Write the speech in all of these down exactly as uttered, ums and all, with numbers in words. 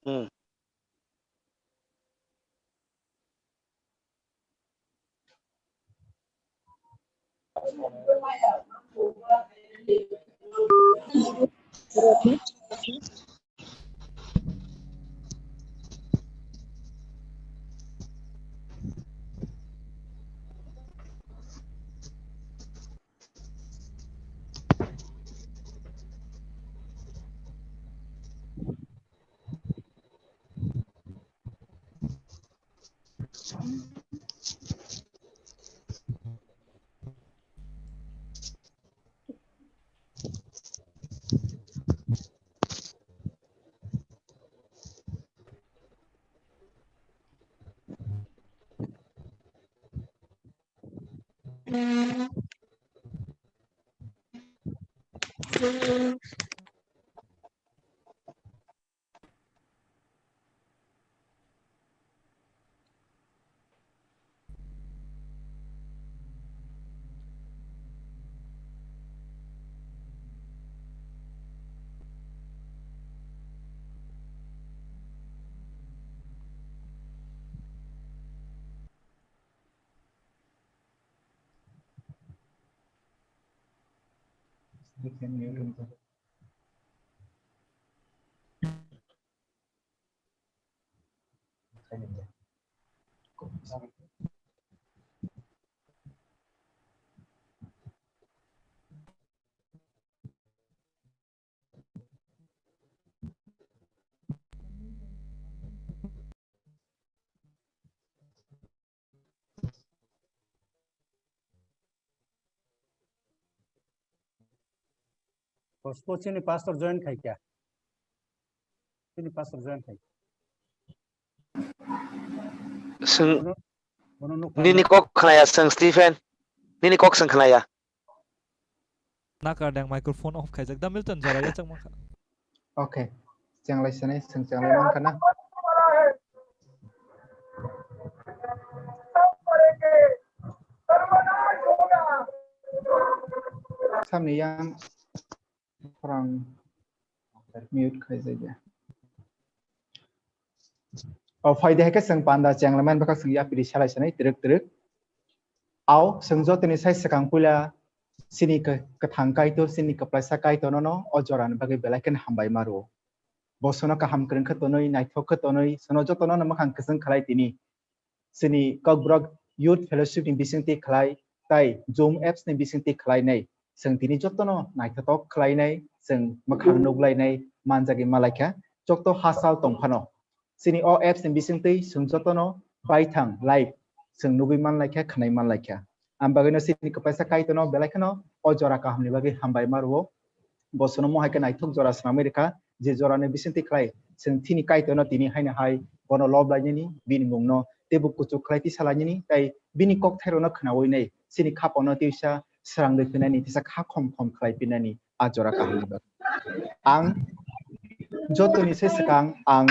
Hmm. Post post chini pastor join khai kya? Chini pastor join khai. Seng, bono, bono nuk nini kok khnaya seng Stephen. Nini kok seng khnaya. Nakar dang microphone off khaijak da Milton jora ya chakma kha. Okay. Chenglai sene seng chenglai man kana. Samni yang Khorang mute khaijak ya. O phai de hai khe chwng panda chenglaimani bwkha chwng yapri salai sanai twrwk twrwk. Ao chwng jotoni sai swkang puila chini kwthang Kaitor, chini kwplaisa Kaitorno no o jorani bagwi belai kheno hambai ma rwo. Bo sono kaham kwrwng khe tonwi, naithok khe tonwi, sono jotono no mwkhang kwchwng khlai tini. Chini Kokborok Youth Fellowship ni bisingtwi khlai, tai Zoom apps ni bisingtwi khlainai. Chwng tini jotono naithothok khlainai, chwng mwkhang nuklainai, manjagwi malaikha, joto hachal tongphano. Chini o apps ni bisingtwi chwng jotono baithang live chwng nugwi manlaikha, khwnai manlaikha. Ang bagwino chini kwplaisa Kaitorno belai kheno o jora kahamni bagwi hambai ma rwo. Bo sono mohai khe naithok jora swnamwi rwkha, je jorani bisingtwi khlai chwng chini Kaitorno tini haino hai bono lob lainani, bini mungno teibo kuchuk khlai tisa lainani, tai bini kokthairokno khnawi nai chini khapano tisa srangwi phinani, tisa kha khom khom khlai phinani a jora kahamni bagwi. Ang jotoni se swkang ang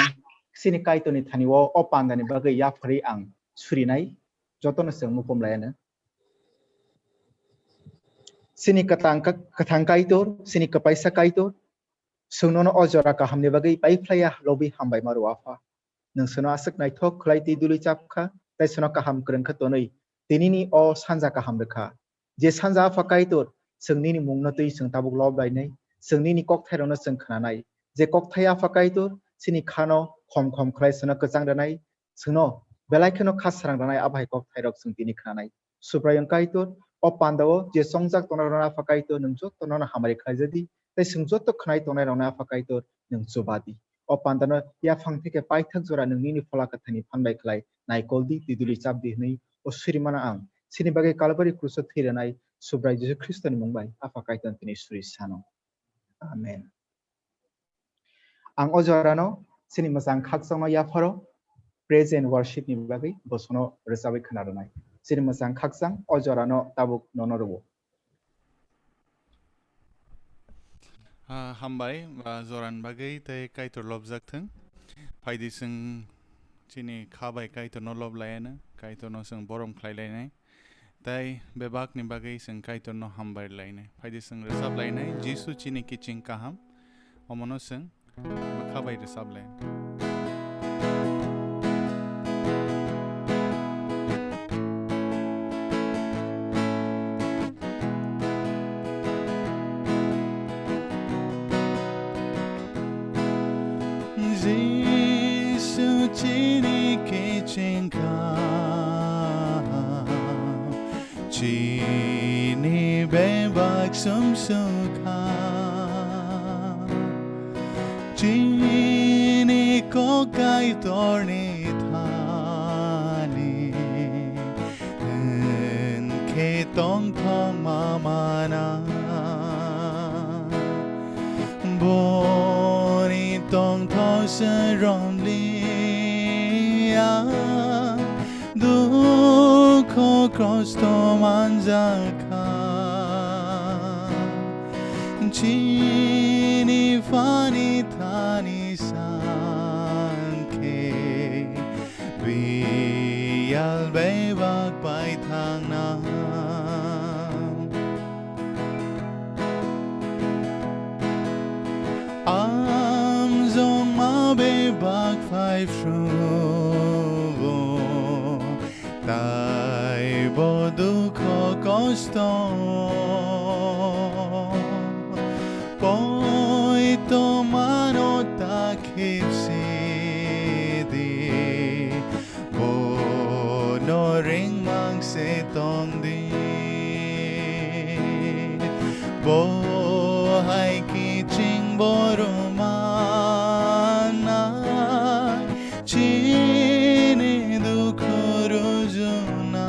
chini Kaitorni thani-o o pandani bagwi yapharwi ang surinai, jotono chwng mukum laiano. Chini kwtang, kwthang Kaitor, chini kwpaisa Kaitor, chwng nono o jora kahamni bagwi paiphlaiya lobwi hambai ma rwo, Apha. Nwng sono aswk naithok khlai twi duli chap kha, tei sono kaham kwrwng khe tonwi tinini o sanja kaham rwkha. Je sanja Apha Kaitor, chwng nini mungno twi chwng tabuk lob lainai, chwng nini kokthairokno chwng khnanai. Je kokthai Apha Kaitor, chini khano khom khom khlai sono kwchang rwnai, chwngno belai kheno kha srang rwnai, abo hai kokthairok chwng tini khnanai. Subraiyung Kaitor, o pandao je chongjak tongnai rokno Apha Kaitor, nwng jotono no hamari khlaijadi, tei chwng joto khnai tongnai rokno Apha Kaitor, nwng chubadi. O pandano yaphang theke paithak jora nwng nini Phola Kwthani phan bai khlai naikol di, twi duli chap di hwnwi o suri mano ang. Chini bagwi Kalbari kruso thwi rwnai Subrai Jisu Khristoni mung bai Apha Kaitor tini suri sano. Amen. Ang o jorano chini mwchang khakchangno yapharo praise and worship ni bagwi bosono rwchabwi khna rwnai. Chini mwchang khakchang o jorano tabuk nono rwo. Ah, hambai, ah, joran bagwi tei Kaitor lobjak thung. Phaidi chwng chini kha bai Kaitorno lob laiano, Kaitorno chwng borom khlai lainai. Tei bebakni bagwi chwng Kaitorno hambai lainai. Phaidi chwng rwchap lainai, Jisu chini kiching kaham. Omono chwng bwkha bai rwchap lainai. Jisu chini kiching kha, chini bebak sumsukha, chini kok Kaitorni thani hwn khe tongthok ma mana. Boni tongthok se romliya, dukho kosto manjakha. Chini phani thani sankhe, biyal bebak pai thangna. Amjongma bebak phai phruo, taibo dukho kosto. Poito mano ta khibsidi, bono ringmang se tongdi. Bo hai kiching borom manai, chini dukhu rujuna.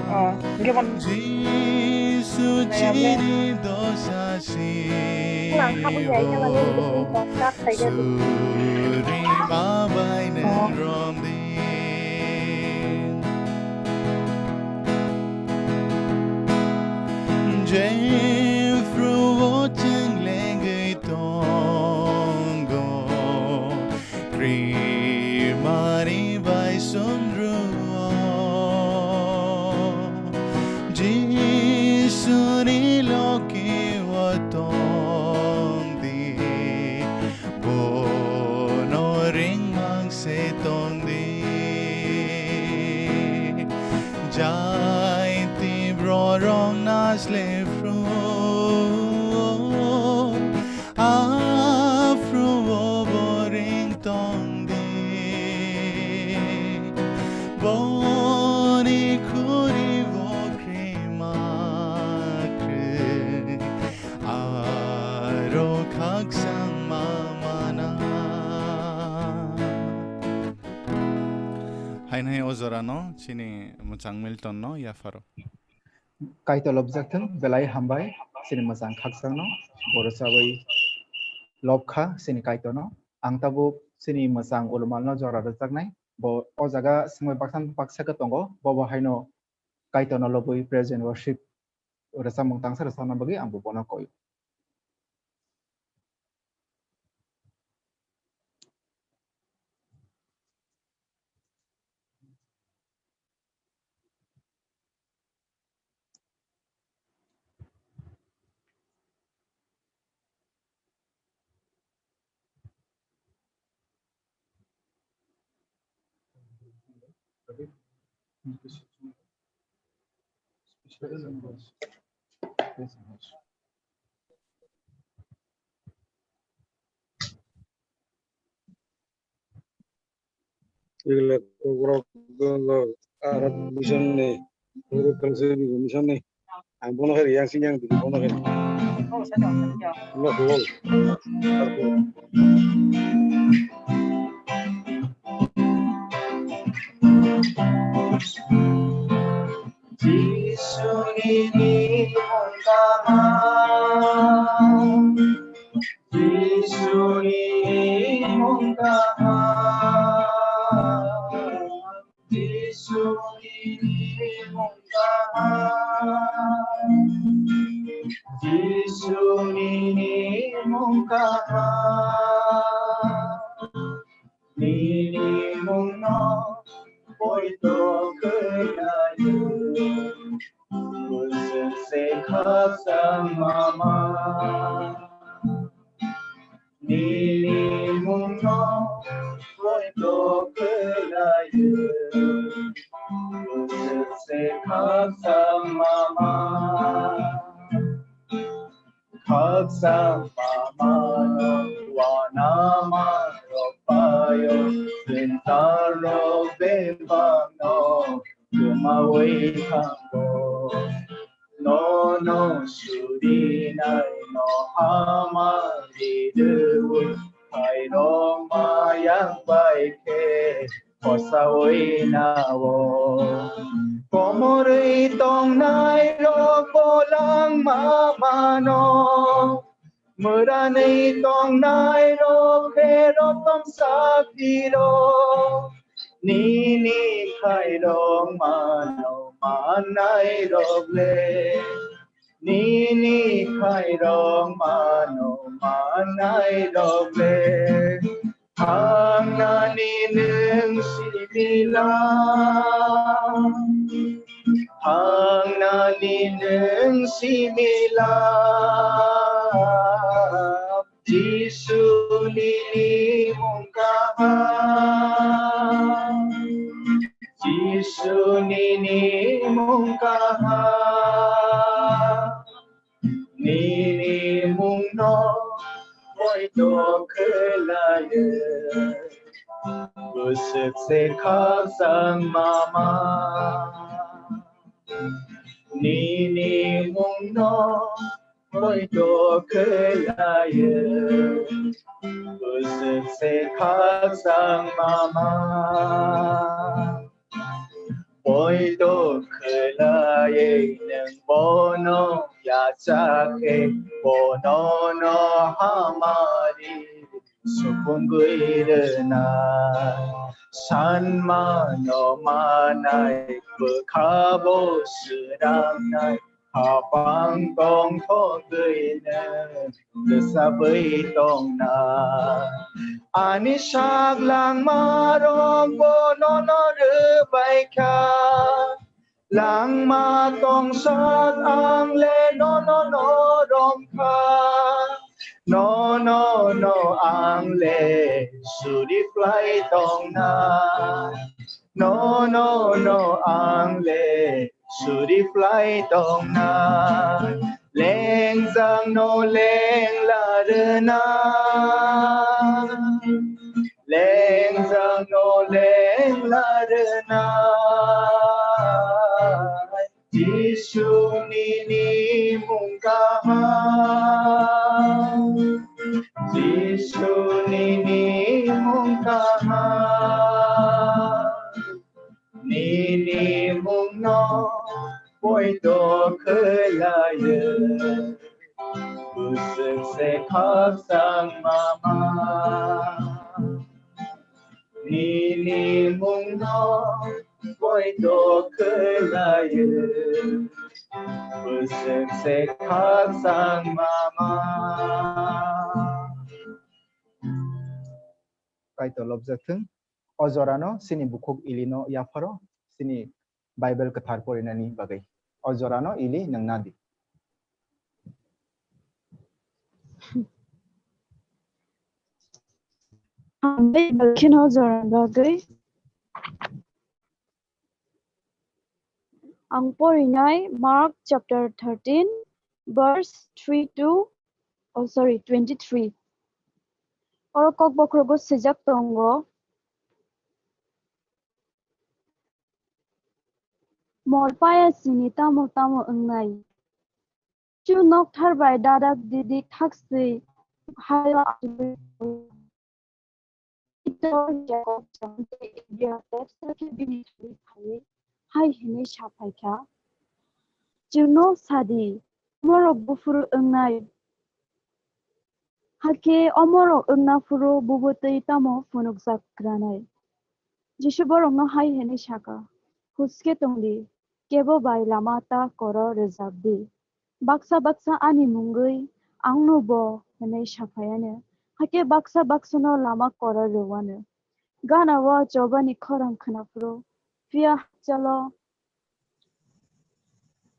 Oh, hingke bon- Jisu chini dosa si. Nang habwi jai khe mane hingke chini podcast khaikhe. Suri ma bai nang romdi. Jephru o chwng lengwi tongo, Krimani bai sundruo. Jisuni loki o tongdi, bono ringmang se tongdi. Jai tibro rong nasle phru, aphru o boring tongdi. Boni khuri o krima kre, aro khaksang ma mana. Haino hai o jorano chini mwchang Milton no yapharo. Kaitor lobjak thung, belai hambai, chini mwchang khaksang no, boro chawi lobkha chini Kaitor no. Ang tabuk chini mwchang ulumal no jora rwjaknai, bo o jaga swngwi baksa baksa khe tongo, bo bo haino Kaitor no lobwi praise and worship rwchapmung tangsa rwchapna bagwi ang bo bono koi. Igla kokrok dono Arab mission ni, Guru Kalsari mission ni. Ang bono khe riyang sing yang digi bono khe. Lo, lo. Jisuni mung kaham. Jisuni mung kaham. Jisuni mung kaham. Jisuni mung kaham. Nini mungno poito khwlaio, bwswk se khakchang mama. Nini Muno poito khwlaio, bwswk se khakchang mama. Khakchang mamano uanamarok phaio, chwng talrok bebakno kwmaui thango. Nono surinai no hamari rwui, khairokma yang bai khe khosaui nao. Komorwi tongnairok bo langma mano, mwranwi tongnairok khe rotom saphiro. Nini khairokmano mannairok le, nini khairokmano mannairok le, thangnani nwng simi la, thangnani nwng simi la. Jisu nini mung kaham, Jisu nini mung kaham, nini mungno poito khwlaio, bwswk se khakchang mama. Nini mungno poito khwlaio, bwswk se khakchang mama. Poito khwlaiwi nwng bono yachak khe, bono no hamari supungwi rwnai. Sanmano manai, bwkhabo swnamnai, hapang tongthogwino bwsabwi tongnai. Ani sak langmarok bo nono rwbai kha. Langma tongsak ang le nono no romkha. Nono no ang le suri phlai tongnai. Nono no ang le suri phlai tongnai. Lengjak no lengla rwnai. Lengjak no lengla rwnai. Jisu nini mung kaham. Jisu nini mung kaham. Nini mungno poito khwlaio. Bwswk se khakchang mama. Nini mungno poito khwlaio. Bwswk se khakchang mama. Kaitor lobjak thung. O jorano chini bukhuk Ilino yapharo chini Bible kwthar porinani bagwi. O jorano Ili nwng nadi. Ang Bible kheno jorani bagwi. Ang porinai Mark chapter thirteen, verse three to, oh, sorry, twenty-three. Oro kokbokhorogo swijak tongo, "Mol paya sini tamo tamo wngnai. Chu nokthar bai dadak didik thakswi haio achugwi Peter, Jakob, Johon tei Andrias tepsa khe bini thani phaiwi hai hwnwi sa phai kha, 'Chwngno sa di, omorok buphuru wngnai?' Hakhe omorok wngna phuru bubo twi tamo phunukjak granai?" Jisu borokno hai hwnwi sa kha, "Huske tong di, kebo bai lama ta koro rwjak di. Baksa baksa ani mungwi angno bo hwnwi sa phaianw, hakhe baksa baksano lama koro rwwanw. Gana-o chobani khorang khwna phuru, phiya hakchalo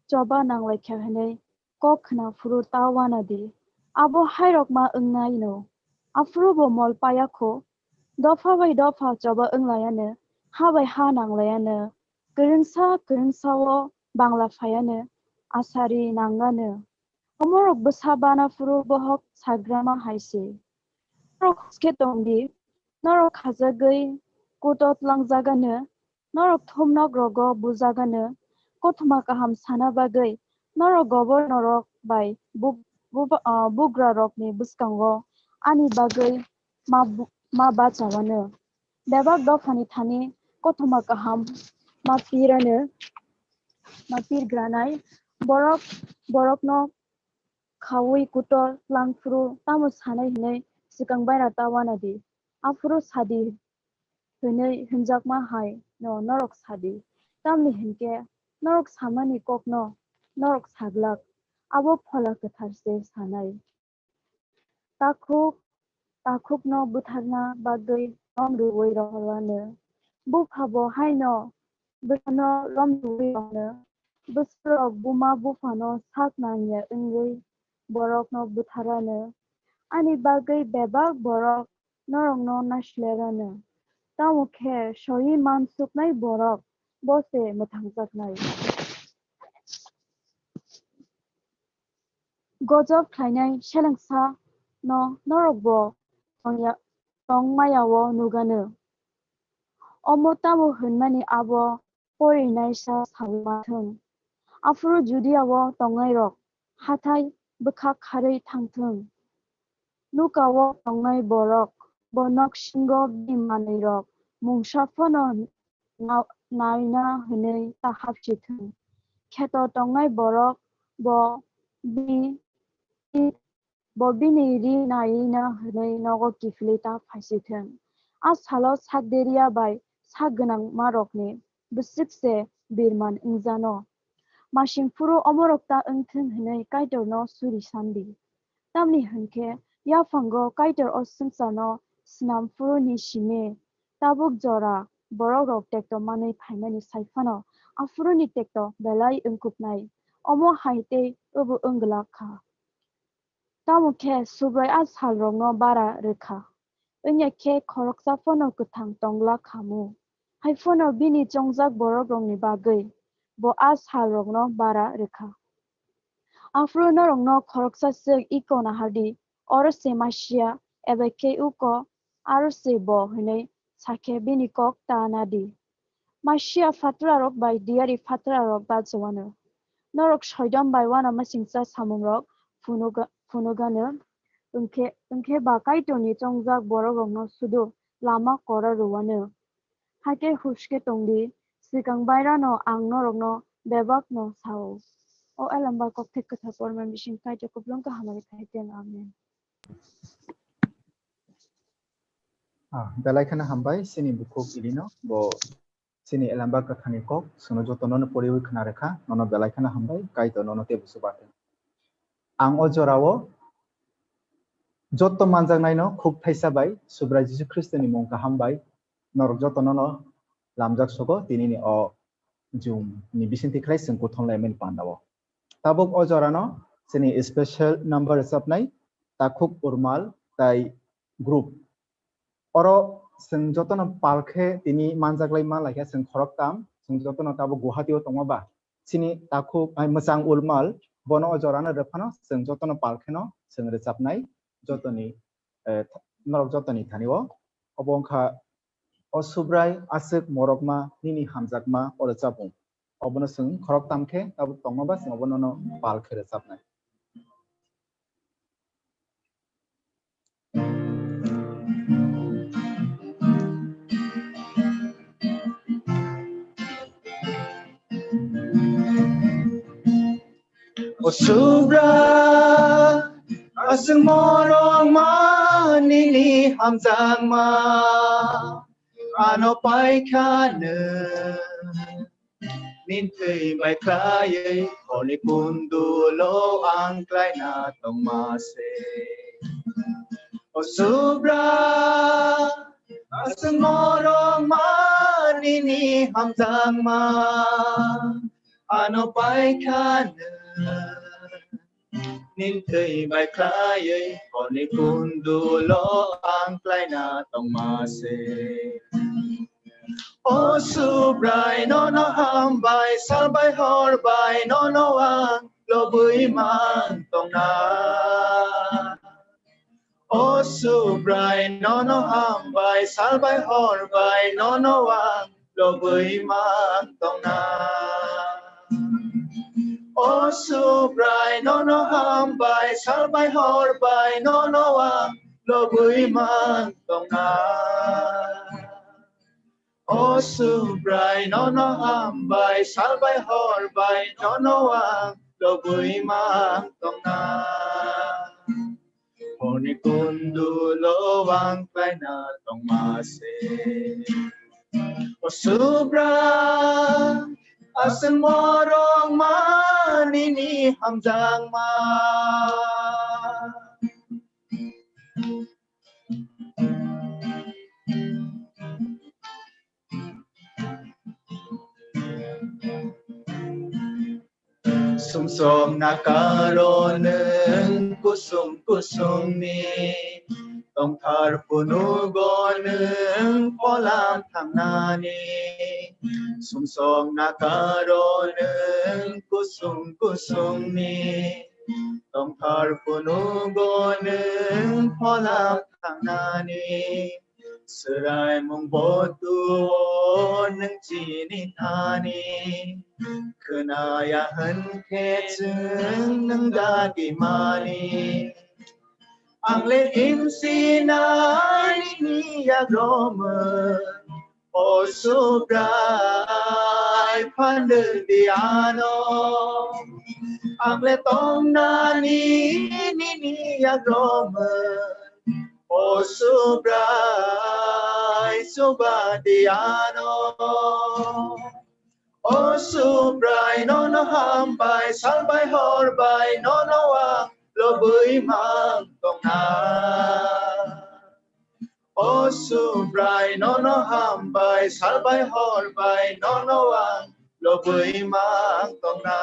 choba nanglaikha hwnwi kok khwna phuru ta uana di. Abo hairokma wngnaino. Aphuru bo mol paya kho, dopha bai dopha choba wng laiya no, ha bai ha nang laiya no, kwrwngsa kwrwngsa o bangla phaiya no, asari nang ano. Omorok bwsa bana phuru bohok sagrama hai se. Norok khe tong di, norok khajagwi kuto tlang jaga no, norok thumnok rogo bujaga no, kothoma kaham sana bagwi norok gobor norok bai bu-, bu-, ah, bugra rokni bwskango ani bagwi ma bu-, ma bachawano. Bebak dophani thani kothoma kaham ma pirano, ma pirgranai borok, borokno khaui kuto tlang phuru tamo sanai hinui swkang baira ta wana di. Aphuru sadi hinui hinjakma hai no norok sadi. Tamni hinkhe norok samani kokno norok saglak, abo Phola Kwthar se sanai. Takhuk, takhukno butharna bagwi rom rwui rohorwano. Bupha bo haino bwsano rom rwui rohorno. Bwsarok buma buphano sak nangya wngwi borokno butharano. Ani bagwi bebak borok norokno naislerano. Tamo khe soiwi mansuknai borok bo se mwthangjaknai. Gojok khlainai selengsa no norok bo tongya-, tongmaya o nugano. Omo tamo hwnmani abo porinaisa sawi ma thung. Aphuru Judia o tongnai rok hathai bwkha kharwi thang thung. Nuka o tongnai borok bo nok singo bini manwi rok mungsa phano na-, naina hwnwi ta hapsi thung. Kheto tongnai borok bo bini, bo bini ri naina hwnwi nogo kiphilwi ta phaisi thung. A salo sak deriya bai sak gwnangmarokni bwswk se birman wngjano. Masing phuru omorok ta wng thung hwnwi Kaitorno suri san di. Tamni hwn khe, yaphango Kaitor o swngcharno snam phuruni simi tabuk jora borokrok tekto manwi phaimani sai phano aphuruni tekto belai wngkuknai. Omo hai tei obo wng glak kha. Tamo khe Subrai a salrokno bara rw kha. Wngya khe khoroksa phano kwthang tong glak kha mu. Hai phano bini chongjak borokrokni bagwi bo a salrokno bara rw kha. Aphuru norokno khoroksa swk iko nahar di, oro se Masia, eba khe uko, aro se bo hwnwi sa khe bini kok ta na di. Masia phatrarok bai diyari phatrarok bachawano. Norok soidom bai uanama singcha samungrok phunuga-, phunugano, wngkhe, wngkhe ba Kaitorni chongjak borokrokno sudu lama kora rwuano. Hakhe huske tongdi, swkang bairano ang norokno bebakno sao. O elamba kokthai kwthar porma bising Kaitor kupulung kahamari khai teng. Amen. Ah, belai kheno hambai, chini bukhuk Ilino, bo chini elamba kwthani kok, chwngno jotono no poriwi khna rwkha, nono belai kheno hambai, Kaitor nono tei busu bathwng. Ang o jorao joto manjaknaino khuk thaisa bai, Subrai Jisu Khristoni mung kaham bai, norok jotono no lamjak sogo, tinini o Zoom ni bisingtwi khlai chwng kuthum laimani pandao. Tabuk o jorano chini special number rwchapnai Takhuk Urmal tai group. Oro chwng jotono pal khe tini manjaklai manlai khe chwng khoroktham, chwng jotono tabuk Guwahati o tongma ba. Chini Takhuk, ai, Mwchang Urmal, bono o jorano rwphano chwng jotono pal kheno chwng rwchapnai jotoni, eh, norok jotoni thani o. Obo wngkha O Subrai, aswk morokma, nini hamjakma o rwchapmung. Obono chwng khoroktham khe tabuk tongma ba chwng obono no pal khe rwchapnai. O Subrai, aswk morokma nini hamjakma ano paikha nwng. Nin thwi bai khlaiwi holi kundulo ang klaina tongma se. O Subrai, aswk morokma nini hamjakma ano paikha nwng. Nini thwi bai khlaiwi horni kundulo ang klaina tongma se. O Subrai, nono hambai, sal bai hor bai nono ang lobwi man tongna. O Subrai, nono hambai, sal bai hor bai nono ang lobwi man tongna. O Subrai, nono hambai, sal bai hor bai nono ang lobwi man tongna. O Subrai, nono hambai, sal bai hor bai nono ang lobwi man tongna. Horni kundulo ang klaina tongma se. O Subrai, aswk morok ma nini hamjakma. Sumsok nakaro nwng kusung kusungni, tongthar phunugo nwng polam thangnani. Sumsok nakaro nwng kusung kusungni, tongthar phunugo nwng polam thangnani. Swraimung botuo nwng chini thani, khwnaya hwnkhe chwng nwng dagimani. Ang le himsinai nini yagromwi, o Subrai phandwk di ano. Ang le tongnani nini yagromwi, o Subrai chuba di ano. O Subrai, nono hambai, sal bai hor bai nono ang lobwi man tongna. O Subrai, nono hambai, sal bai hor bai nono ang lobwi man tongna.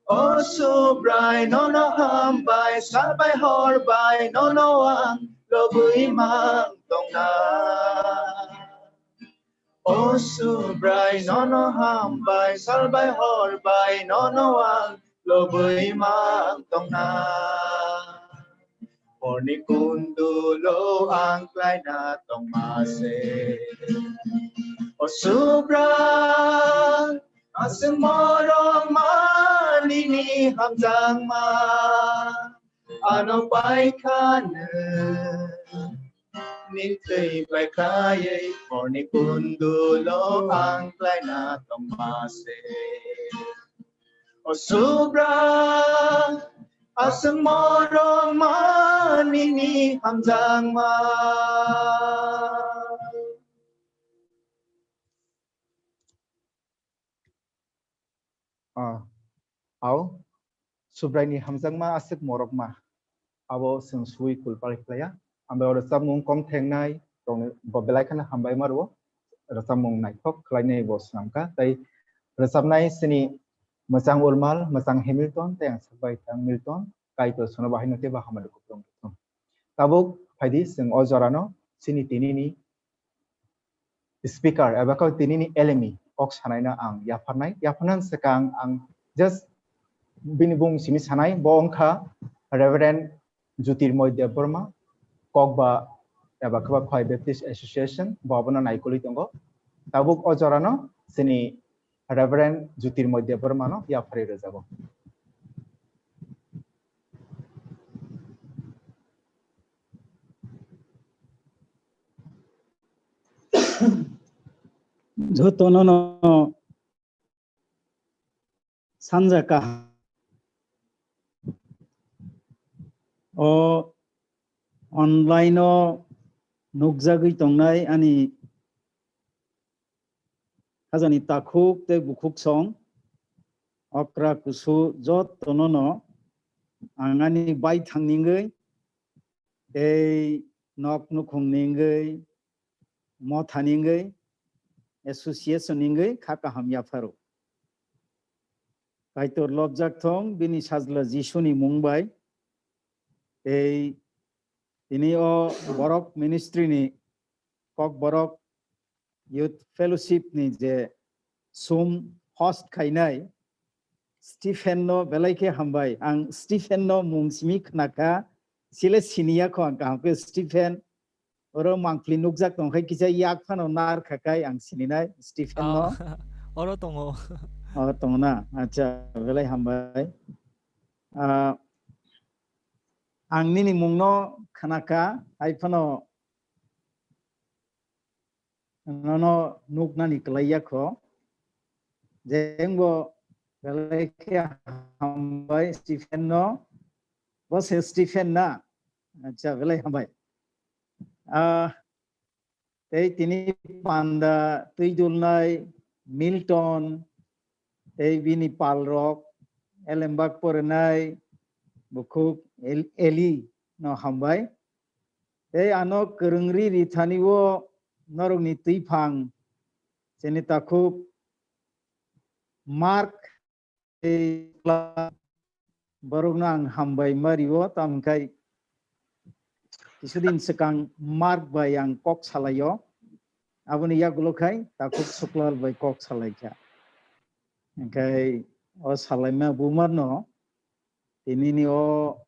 O Subrai, nono hambai, sal bai hor bai nono ang lobwi man tongna. O Subrai, nono hambai, sal bai hor bai nono ang lobwi man tongna. Horni kundulo ang klaina tongma se. O Subrai, aswk morok ma nini hamjakma. Ano paikha nwng, nini thwi bai khlaiwi horni kundulo ang klaina tongma se. O Subrai, aswk morok ma nini hamjakma. Ah, au, Subraini hamjakma aswk morokma, abo chwng sui kul pari khlaiya. Ang bai o rwchapmung kom thengnai rokni bo belai kheno hambai ma rwo. Rwchapmung naithok khlainai bo swnamkha. Tai rwchapnai chini mwchang Urmal, mwchang Hamilton, tai ang sakbai tang Milton, Kaitor sono bahaino tei bahama rwkhup rwng. Tabuk phaidi chwng o jorano chini tinini speaker eba khe tinini L M E kok sanaino ang yapharnai. Yapharnani swkang ang just bini bung simi sanai, bo wngkha Reverend Jyotirmoy Debbarma, Kokba eba khe ba Khowai Baptist Association, bo abono naikolwi tongo. Tabuk o jorano chini Reverend Jyotirmoy Debbarmano yapharwi rwjago. Jotono no sanja kaham. O online o nukjagwi tongnai ani khajani takhuk tei bukhuk song, okra kusu jotono no ang ani baithang ningwi tei nok nukhung ningwi, motha ningwi, association ningwi kha kaham yapharo. Kaitor lobjak thung bini sajla Jisuni mung bai. Tei tini o borok ministry ni Kokborok Youth Fellowship ni je sum host khainai Stephen no belai khe hambai. Ang Stephen no mung simi khnakha, sile siniya kho ang kaham khe Stephen. Oro mangpli nukjak tongkhe kisa yak phano nar khakai ang sininai Stephen no. Oh, oro tongo. Oh, tongo na. Acha, belai hambai. Ah, ang nini mungno khnakha, hai phano nono nuknani kwlaiya kho. Jengbo belai khe hambai Stephen no. Bo se Stephen na? Acha, belai hambai. Ah, tei tini panda twi dulnai Milton, tei bini palrok, elembak porinai bukhuk El-, Eli no hambai. Tei ano kwrwngri rithani o norokni twiphang chini takhuk Mark tei borokno ang hambai ma rio, tamo khe kisudin swkang Mark bai ang kok salaio, aboni yagulo khai takhuk Suklal bai kok salaikha. Hingkhai o salaima bumarno tinini o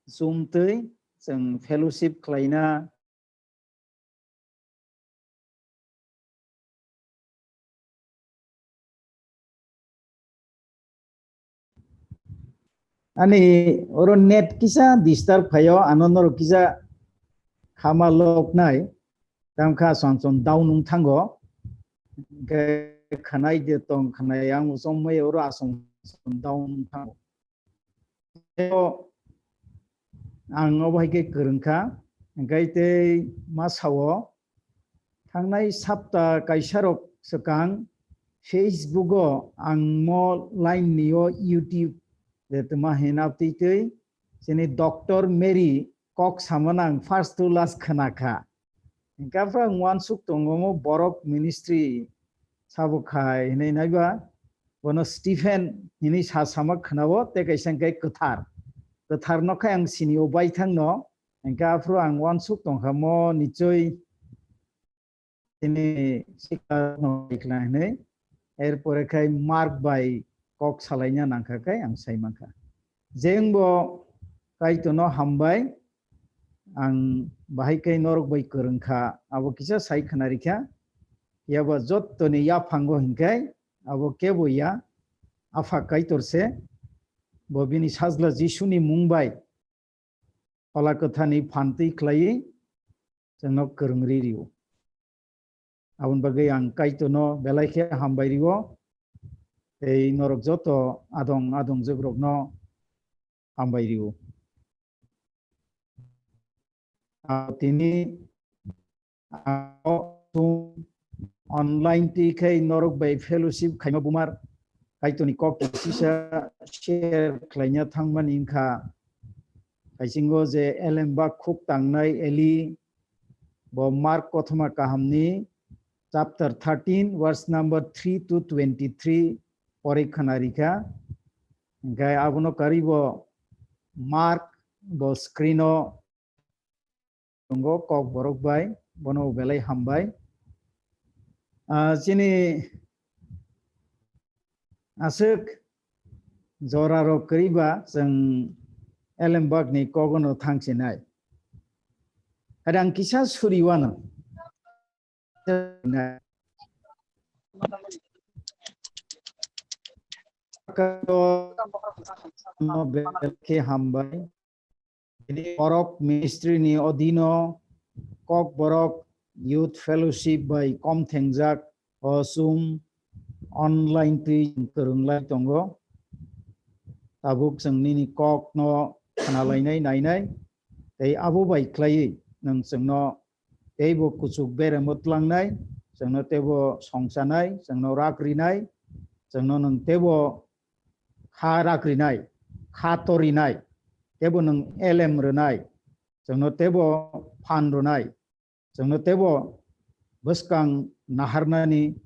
chumtwi chwng fellowship khlaina Ani oro net kisa disturb phaio, ano norok kisa khama loknai, tamkha asong asong down wng thango. Hingkhe khwnai de tong khwnai ang usong mai oro asong asong down wng thango. Ang obo hai khe kwrwng kha, hingkhe tei ma sao, thangnai sapta kaisa rok swkang Facebook o ang mo line ni o YouTube de tma hena twi twi chini Doctor Mary kok samano ang first to last khna kha. Hingkhe aphuru ang uansuk tongo, omo borok ministry sabo khai hinui naiba, bono Stephen hinui sa sama khwnao, tei kaisa hingkhe kwthar. Kwthar no khai ang sini o baithang no, hingkhe aphuru ang uansuk tongkha mo nichoi tini sikla no baikla hinui, erpore khai Mark bai kok salaina nangkha khai ang sai mankha. Jengbo Kaitorno hambai, ang bahai khe norok bai kwrwng kha, abo kisa sai khna rikha. Phiya ba jottoni yaphango hinkhai abo kebo ya, Apha Kaitor se, bo bini Sajla Jisuni mung bai Phola Kwthani phantwi khlaiwi chwngno kwrwng ri rio. Aboni bagwi ang Kaitorno belai khe hambai rio, tei norok joto adong adongjwk rokno hambai rio. Ang tini ang online twi khai norok bai fellowship khaima bumar Kaitorni kok kisisa share khlaina thangmani wngkha. Kaisingo je elembak khuk tangnai Eli, bo Mark kothoma kahamni chapter thirteen, verse number three to twenty-three pori khna rikha. Hingkhe abono karibo Mark bo screen o tongo, Kokborok bai, bono belai hambai. Ah, chini aswk jora rok kwrwi ba chwng elembak ni kogono thang sinai. Kadang kisa suri wano. Khe hambai. Tini borok ministry ni odino Kokborok Youth Fellowship bai kom thengjak o sum online twi kwrwng lai tongo. Tabuk chwng nini kok no khna lainai nainai, tei abo bai khlaiwi nwng chwngno teibo kuchuk beremo tlangnai, chwngno teibo songchanai, chwngno rak rinai, chwngno nwng teibo kha rak rinai, kha torinai, teibo nwng elem rwnai, chwngno teibo phan rwnai, chwngno teibo bwskang naharnani,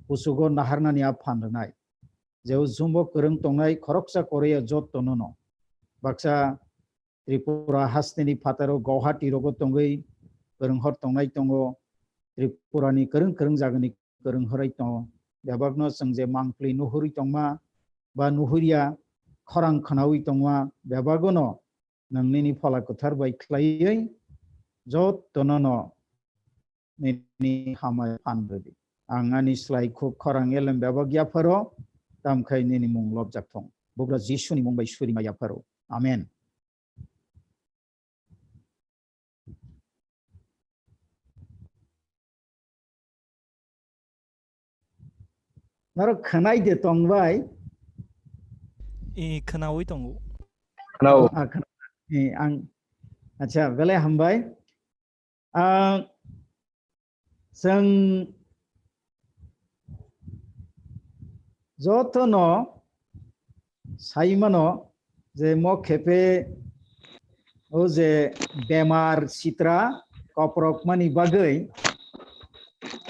kuchugo naharnani a phan rwnai. je o jumbo kwrwng tongnai khoroksa koroya jottono no. Baksa Tripura hasteni phataro Guwahati rogo tongwi kwrwng hor tongnai tongo. Tripurani kwrwng kwrwng jagani kwrwng horai tongo. Bebakno chwng je mangpli nuhurwi tongma ba nuhurya, khorang khwnawi tongma, bebagono nwng nini Phola Kwthar bai khlaiwi jottono no nini hamai phan rwdi. Ang ani slai khuk khorang elem bebak yapharo, tamkhai nini mung lobjak thung. Bugra Jisuni mung bai surima yapharo. Amen. Norok khwnai de tong bai? I khwnawi tongo. Khwnao. Ah, khwna-, eh, ang, acha, belai hambai. Ah, chwng jotono sai mano je mo khepe o je bemar sitra koprokmani bagwi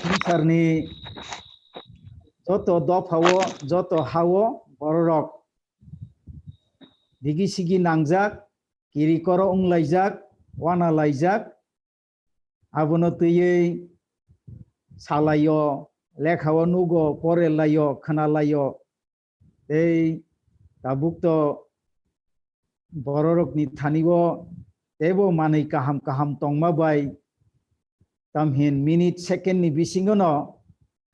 swngcharni joto dophao, joto hao bororok digi sigi nangjak, kiri koro wnglaijak, wana laijak, abono twiwi salaio, lekhao nugo, porelaio, khwnalaio. Tei tabukto bororokni thani-o teibo manwi kaham kaham tongma bai, tamhin minute second ni bisingono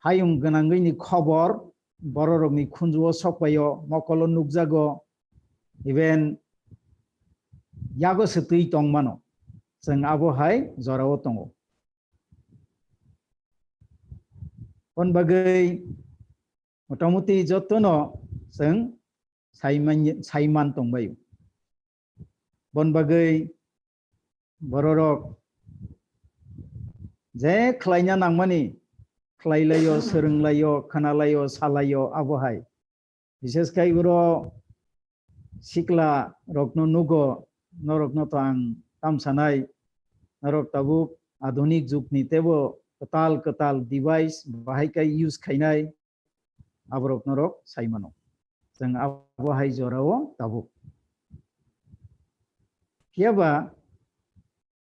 hayung gwnangwini khobor bororokni khunjuo sokpaio, mokolo nukjago, even yago se twi tongmano. Chwng abo hai jorao tongo. Hwn bagwi motamuti jotono chwng saiman, saiman tongbaio. Bon bagwi bororok je khlaina nangmani khlailaio, swrwnglaio, khwnalaio, salaio, abo hai. Bises khai oro sikla rokno nugo, norokno to ang tam sanai, norok tabuk adhunik jugni teibo kwtal kwtal device bahai khai use khainai, aborok norok sai mano. Chwng abo hai jorao tabuk. Phiya ba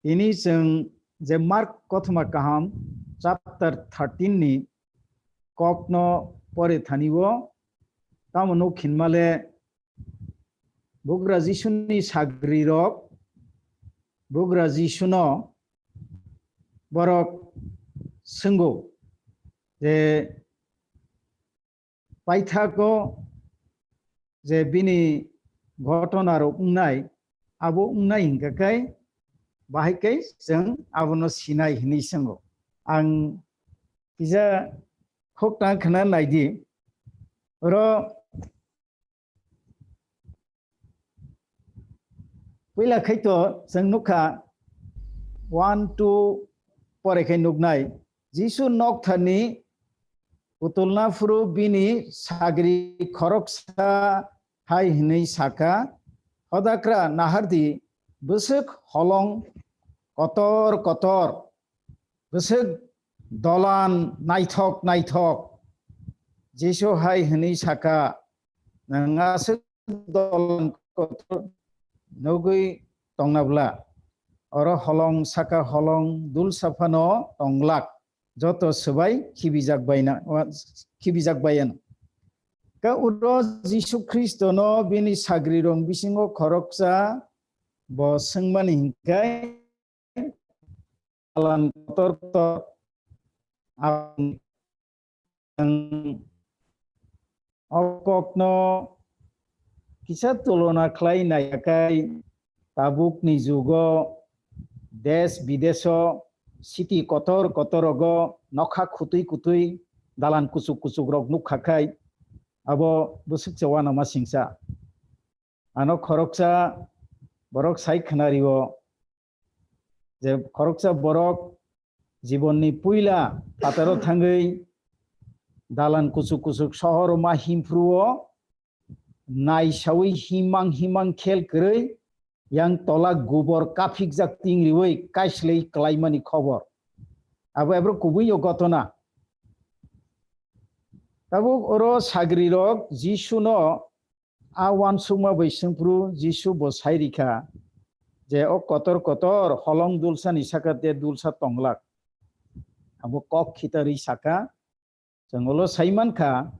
tini chwng je Mark kothoma kaham chapter thirteen ni kokno pore thani-o, tamo nuk hinmale Bugra Jisuni sagrirok Bugra Jisuno borok swngo je paithago je bini ghotona rok wngnai, abo wngnai hingkha khe bahai khe chwng abono sinai hinwi swngo. Ang kisa khokna khna naidi, oro puila khai to chwng nukha, one, two pore khai nuknai, Jisu noktharni kutulna phuru bini sagri khoroksa hai hwnwi sakha, "Hodakra nahardi, bwswk holong kotor kotor, bwswk dolan naithok naithok." Jisu hai hwnwi sakha, "Nwng aswk dolan kotor nugwi tongna bla? Oro holong saka holong dulsa phano tonglak, joto swbai khibijak baina, wa-, khibijak baiyan." Ka uro Jisu Khristono bini sagrirok bisingo khoroksa bo swngmani hinkai, "Alan kotor kotor ang o kokno kisa tulona khlai naiyakhai, tabukni jugo desh bidesh o city kotor kotor rogo nokha khutui khutui dalan kuchuk kuchuk rok nukha khai, abo bwswk se uanama singsa." Ano khoroksa borok sai khnario je khoroksa borok jibonni puila phataro thangwi dalan kuchuk kuchuk sohor ma himphruo naisawi himang himang khel kwrwi yang tola gubor kaphikjak ting riwi kaislwi klaimani khobor. Abo ebro kubui o gotona. Tabuk oro sagrirok Jisuno a uansukma bai swngphru Jisu bo sai rikha je o kotor kotor holong dulsani saka te dulsa tonglak. Abo kok khitarwi saka, chwng ulo sai mankha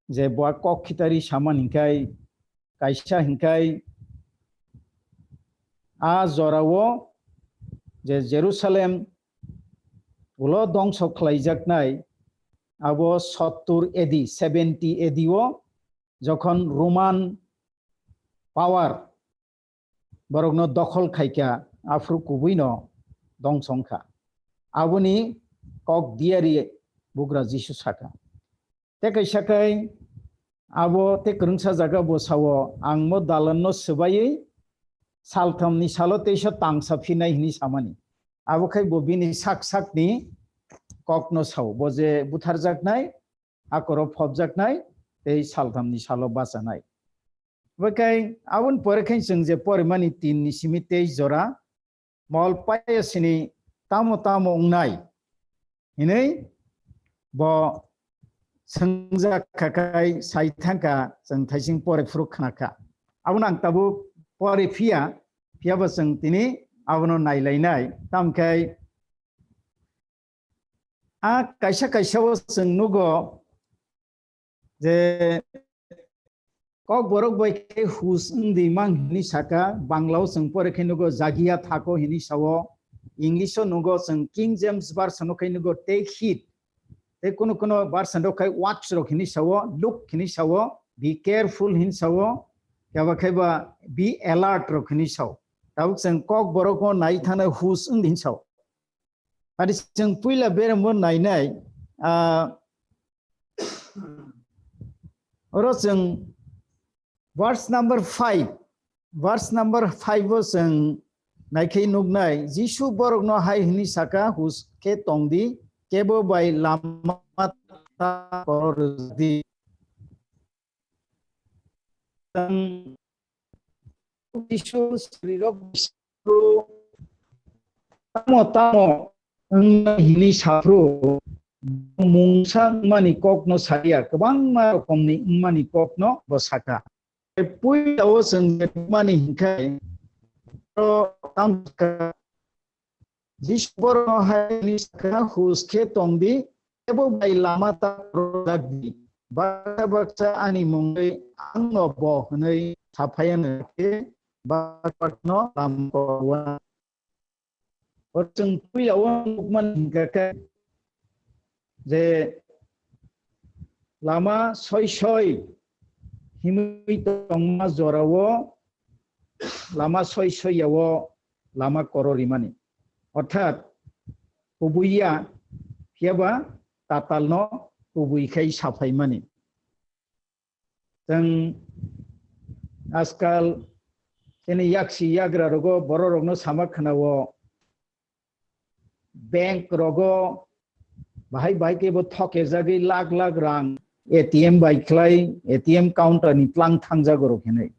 je bo a kok khitarwi samani hinkhai kaisa hinkhai a jorao je Jerusalem ulo dongso khlaijaknai abo sottur A D, seventy A D o jokhon Roman power borokno dokhol khaikha, aphuru kubuino dongso wngkha. Aboni kok diyari bugra Jisu saka. Tei kaisa khe abo tei kwrwngsa jaga bo sao, "Ang mo dalanno swbaiwi salthamni salo teisa tangsa phinai," hwnwi samani. Abo khai bo bini sak sakni kokno sao, bo je butharjaknai, akoro phobjaknai tei salthamni salo bachanai. Abo khai aboni pore khai chwng je porimani tin ni simi teis jora, mol paya sini tamo tamo wngnai hinwi bo swngjak kha khai sai thangkha, chwng thaising pore phuru khnakha. Abono ang tabuk pore phiya, phiyaba chwng tini abono nailainai. Tamkhai a kaisa kaisa o chwng nugo je Kokborok bai khe hus wng di mang hinwi saka, Bangla o chwng pore khe nugo jagiya thako hinwi sao, English o nugo chwng King James Version o khe nugo take heed, tei kuno kuno version rok khe watch rok hinwi sao, look hinwi sao, be careful hinwi sao, khe ba khe ba be alert rok hinwi sao. Tabuk chwng Kokborok o nai thana hus wng di hinwi sao. Ari chwng puila beremo nainai, ah, oro chwng verse number five, verse number five o chwng naikhai nuknai, Jisu borokno hai hwnwi saka, "Hus khe tong di, kebo bai lama ta koror di." Chwng Jisu srirok tamo tamo wngmani hinwi saphru, mungsa wngmani kokno saria, kwbangma rokomni wngmani kokno bo saka. Puilao chwng je nukmani hinkhai, oro tamo sakha, Jisu borokno hai hwnwi sakha, "Hus khe tong di, kebo bai lama ta rwjak di. Baksa baksa ani mungwi ang no bo hwnwi saphaiya khe baksa baksa no lama korwa." O chwng puila o nukmani hinkha khe je lama soi soi himwi tongma jorao lama soi soi yao lama kororimani. Orthat kubui ya, phiyaba tatalno kubui khai saphaimani. Chwng ajkal chini yaksi yagra rogo borok rokno sama khwnao, bank rogo bahai bahai khe bo thokejagwi lakh lakh rang A T M bai khlai, A T M counter ni tlang thangjago rok hinwi.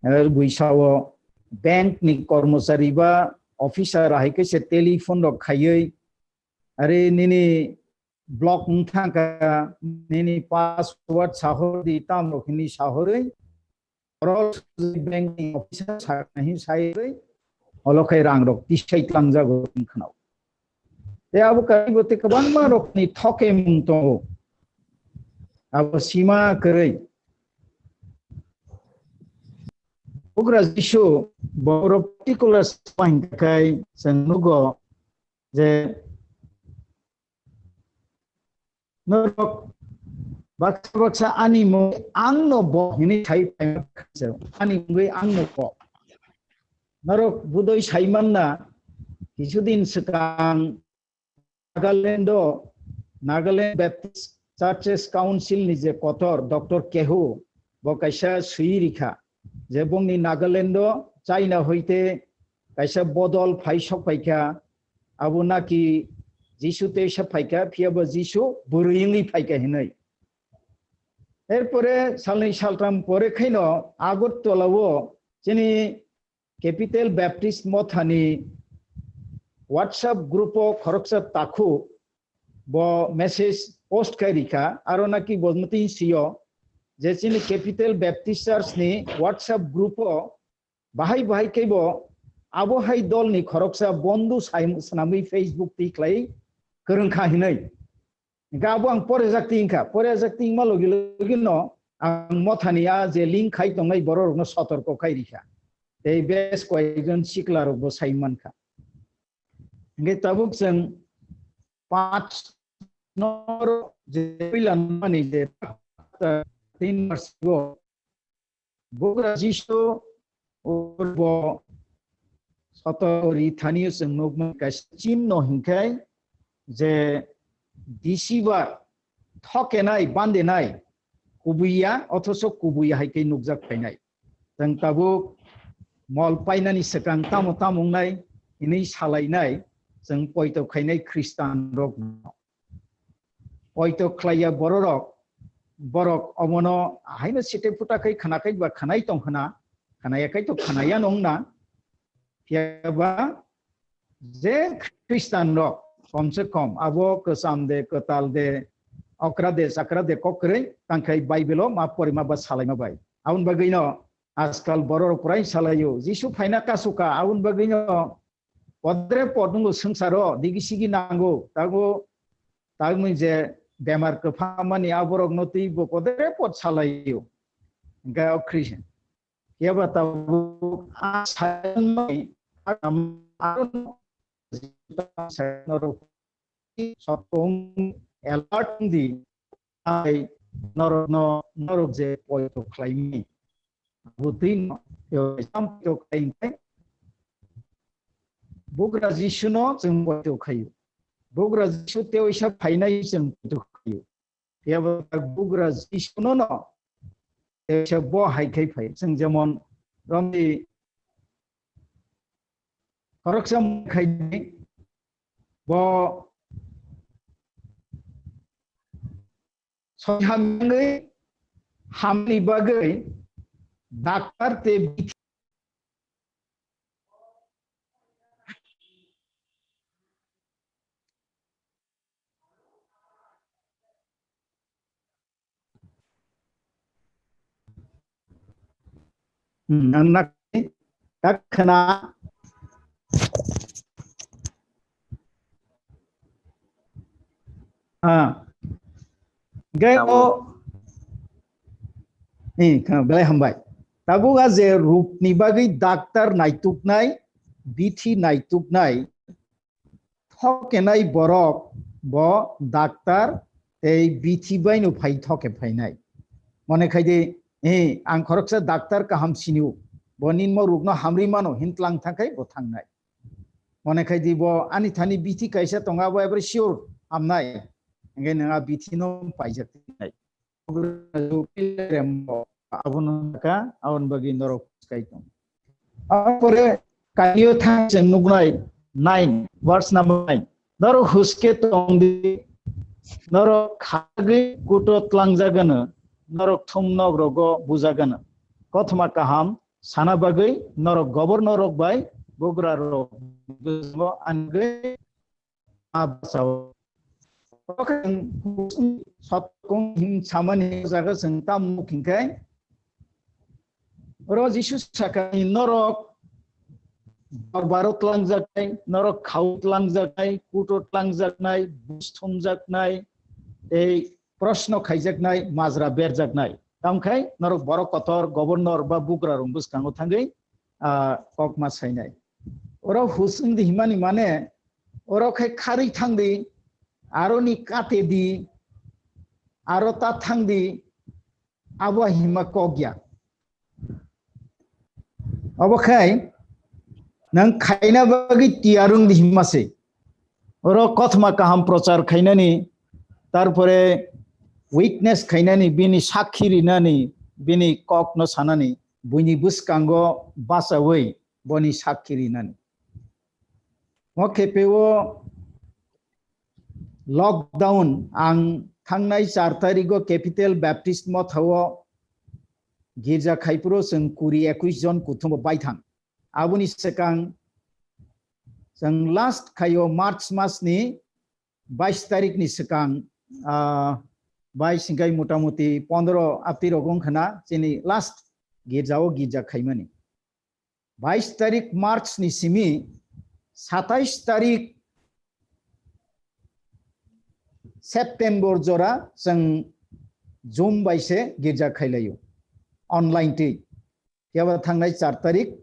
Ar buisao bank ni kormochari ba officer hai khe se telephone rok khaiwi, "Are nini block wng thangkha, nini password sahor di," tamo hinwi sahorwi, oro bank ni officer sakna hin saiwi, olo khai rang rok tisai tlangjago wng khwnao. Tei abo kaibo tei kwbangma rokni thokemung tongo. Abo sima kwrwi. Bugra Jisu bo oro particular sima hinkha khai chwng nugo je norok baksa baksa ani mungwi ang no bo hinwi sai phaima kha, ani mungwi ang no bo. Norok budoi sai manna, kisudin swkang Nagaland o Nagaland Baptist Churches Council ni je kotor Doctor Kehu bo kaisa swi rikha je bongni Nagaland o China hoite kaisa bodol phai sok phaikha, abo naki Jisu teisa phaikha, phiyaba Jisu bwrwi wngwi phaikha hinwi. Erpore salnwi saltham pore khaino Agartala o chini Capital Baptist Mothani WhatsApp group o khoroksa takhu bo message post khai rikha, aro naki bo mwtwi sio je chini Capital Baptist Church ni WhatsApp group o bahai bahai khe bo abo hai dol ni khoroksa bondhu sai-, swnamwi Facebook twi khlai kwrwng kha hinwi. Hingkhe abo ang porejak tingkha, porejak tingma logi logi no ang mothani a je link khai tongnai borok rokno sotorko khai rikha. Tei bes koyekjon sikla rokbo sai mankha. Hingkhe tabuk chwng panch nor je puila nani je tin marsigo Bugra Jisu urbo soto ri thani chwng nukmani kaisa chin no hinkhai je deceiver thokenai bandenai kubuya othoso kubuya hai khe nukjak phainai. Chwng tabuk mol painani swkang tamo tamo wngnai hinwi salainai chwng poito khainai Khristan rok no. Poito khlaiya bororok, borok omono haino site phuta khai khna khai ba khnai tong khna, khnaya khai to khnaya nong na. Phiya ba je Khristan rok, kom se kom, abo kwcham de, kwtal de, okra de, chakra de, kokrwi, tangkhai Bible o ma porima ba salaima bai. Aboni bagwi no, ajkal bororok prai salaio, Jisu phaina kasuka, aboni bagwi no, podre pod nungo swngcharo, digi sigi nango, tago, tagmung je bemar kwphamani aborok no twi bo podre pod salaio. Hingkhe o Khris-, Phiya ba tabuk a saimani, a, a, norok sotong alert di, ai norok no, norok je poito khlaimi. Butwi no, yo, sam poito khlai hingkhe, Bugra Jisu no chwng poito khlaio. Bugra Jisu tei waisa phainai chwng poito khlaio. Phiya ba Bugra Jisu no no, tei se bo hai khai phai. Chwng jemon romni khoroksa khai bo soi hamyangwi hamni bagwi daktar tei bithi Hmm, ang nak-, tak khna. Ah. Gai o. Ni, khna, belai hambai. Tabuk a je rupni bagwi daktar naituknai, bithi naituknai, thokenai borok bo daktar tei bithi baino phai thoke phainai. Mone khai di, eh, ang khoroksa daktar kaham sinio, bo ninmo rukno hamri mano hin tlang thangkhai bo thangnai. Mone khai di bo ani thani bithi kaisa tongo, abo ebre sure hamnai. Hingke nwng a bithi no paijak nai. Abono ka, aboni bagwi norok kai tong. Apore kainwi thang chwng nuknai nine, verse number nine. Norok huske tong di, norok khagwi kuto tlangjagano, norok thum nok rogo bujagano. Kothoma kaham sana bagwi norok governor rok bai bugra rok bujabo angwi ma bwsao. Sotokung hin samani jaga chwng tamo hinkhe, oro Jisu sakani norok dorbaro tlangjaknai, norok khao tlangjaknai, kuto tlangjaknai, bus thumjaknai, tei proshno khaijaknai, majra berjaknai. Tamkhai norok borok kotor, governor ba bugra rok bwskango thangwi, ah, kok ma sainai. Oro hus wngdi himani mane, oro khai kharwi thangdi, aroni kate di, aro ta thangdi, abo hima kok ya. Obo khai nang khaina bagwi tiyar wngdi hima se. Oro kothoma kaham prochar khainani, tarpore witness khainani, bini sakhi rinani, bini kokno sanani, buini bwskango bachawi boni sakhi rinani. Mo khepe o lockdown ang thangnai char tarigo Capital Baptist Mothao girja khaipuro chwng kuri ekwis jon kuthumbo baithang. Aboni swkang chwng last khaio March masni bais tarikni swkang ah, bais hingkai motamuti pondro abti rok wngkha na chini last girja o girja khaimani. Bais tarik March ni simi satais tarik September jora chwng Zoom bai se girja khailaio, online twi. Phiya ba thangnai char tarik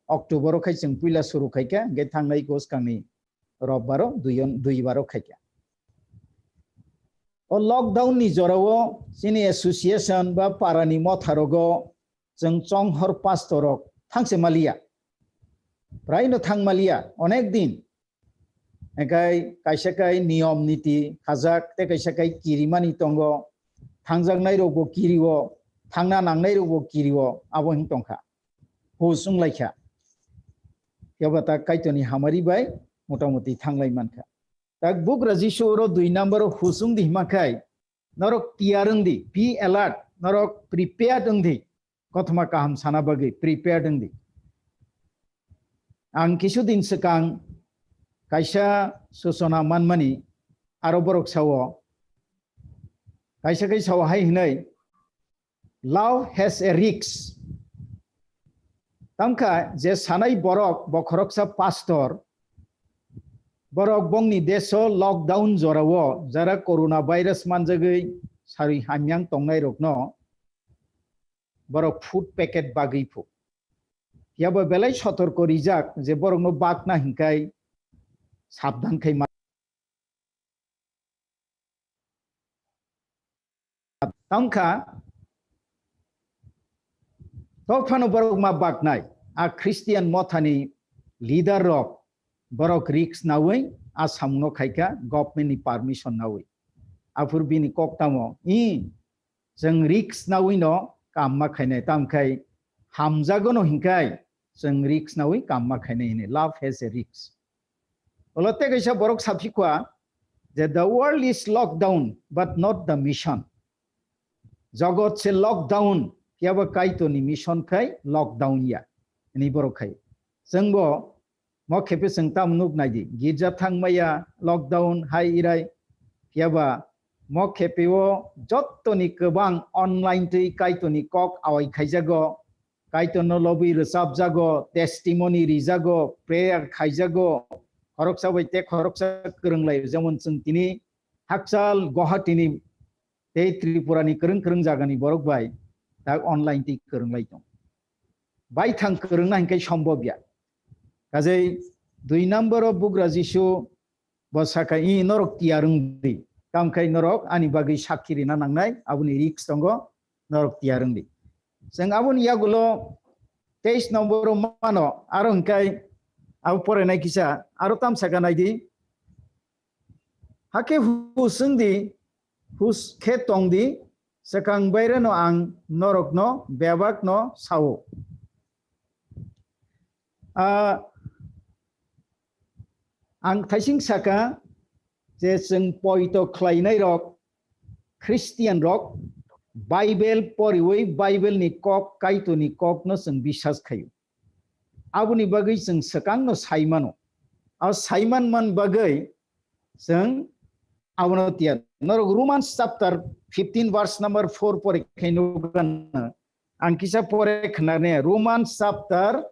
October o khai chwng puila suru khaikha, hingke thangnai ko swkangni robbaro dui on-, dui baro khaikha. O lockdown ni jorao chini association ba parani motharogo chwng chonghor pastor rok thangse maliya. Praino thang maliya, onek din. Hingkai kaisa kai niyom niti khajak, tei kaisa kai kirimani tongo. Thangjaknai rokbo kirio, thangna nangnai rokbo kirio, abo hing tongkha. Hus wnglaikha. Phiya ba ta Kaitorni hamari bai motamuti thanglai mankha. Tak bugra Jisu oro dui number o hus wng di hima khai, norok tiyar wng di, be alert, norok prepared wng di, kothoma kaham sana bagwi prepared wng di. Ang kisu din swkang kaisa susona manmani, aro borok sao, kaisa kai sao hai hwnwi, "Love has a risk." Tamkha je sanai borok, bo khoroksa pastor, borok bongni deso lockdown jorao jara corona virus manjagwi sarwi hamyang tongnai rokno borok food packet bagwi phu. Phiya bo belai sotorko rijak je borokno bakna hinkai sabdan khai ma. Tangkha, tokphano borok ma baknai, a Christian mothani leader rok borok risk nawi a samungno khaikha government ni permission nawi. Aphuru bini kok tamo, i, chwng risk nawi no kam ma khainai, tamkhai hamjago no hinkhai chwng risk nawi kam ma khainai hini. Love has a risk. Olo tei kaisa borok saphikha je, "The world is locked down, but not the mission." Jogot se lockdown, phiya ba Kaitorni mission khai lockdown ya. Hini borok khai. Chwngbo mo khepe chwng tamo nuk nai di. Girja thang maya lockdown hai irai. Phiya ba mo khepe o jottoni kwbang online twi Kaitorni kok awai khaijago. Kaitorno lobwi rwchapjago, testimony rijago, prayer khaijago, khoroksa bai tei khoroksa kwrwnglai, jemon chwng tini hakchal Guwahati ni tei Tripura ni kwrwng kwrwng jaga ni borok bai tak online twi kwrwnglai tong. Baithang kwrwngna hinkhai sombob ya. Kajei dui number o bugra Jisu bo sakha, "I norok tiyar wng di." Tamkhai norok ani bagwi sakhi rina nangnai, aboni risk tongo, norok tiyar wng di. Chwng aboni yagulo teis number o mano, aro hinkhai abo porenai kisa, aro tam sakha nai di. Hakhe hus wng di, hus khe tong di, swkang baireno ang norokno bebakno sao. Ah, ang thaising saka je chwng poito khlainai rok, Christian rok, Bible poriwi Bible ni kok, Kaitorni kokno chwng bisas khaio. Aboni bagwi chwng swkangno sai mano. A sai man man bagwi chwng abono tiyar. Norok Romans chapter fifteen verse number four pore khe nukgana. Ang kisa pore khnane, Romans chapter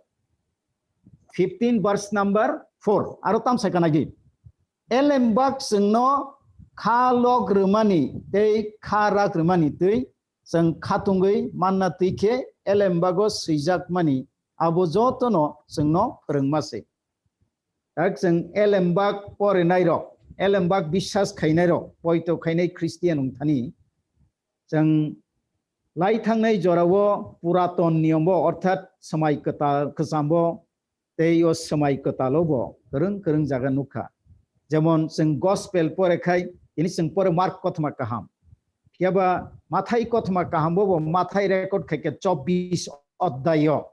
fifteen verse number four. Aro tam sai kanagi. Elembak chwngno kha lok rwmani tei kha rak rwmani twi chwng khatungwi manna twi khe elembago swijakmani abo jotono chwngno phwrwngma se. Tak chwng elembak porinai rok, elembak biswas khainai rok, poito khainai Christian wng thani, chwng lai thangnai jorao puraton niyombo, orthat swmai kwtal, kwchambo tei o swmai kwtalo bo kwrwng kwrwng jaga nukha. Jemon chwng gospel pore khai, tini chwng pore Mark kothoma kaham. Phiya ba Mathai kothoma kaham bo, bo Mathai record khai khe chobbish oddayo.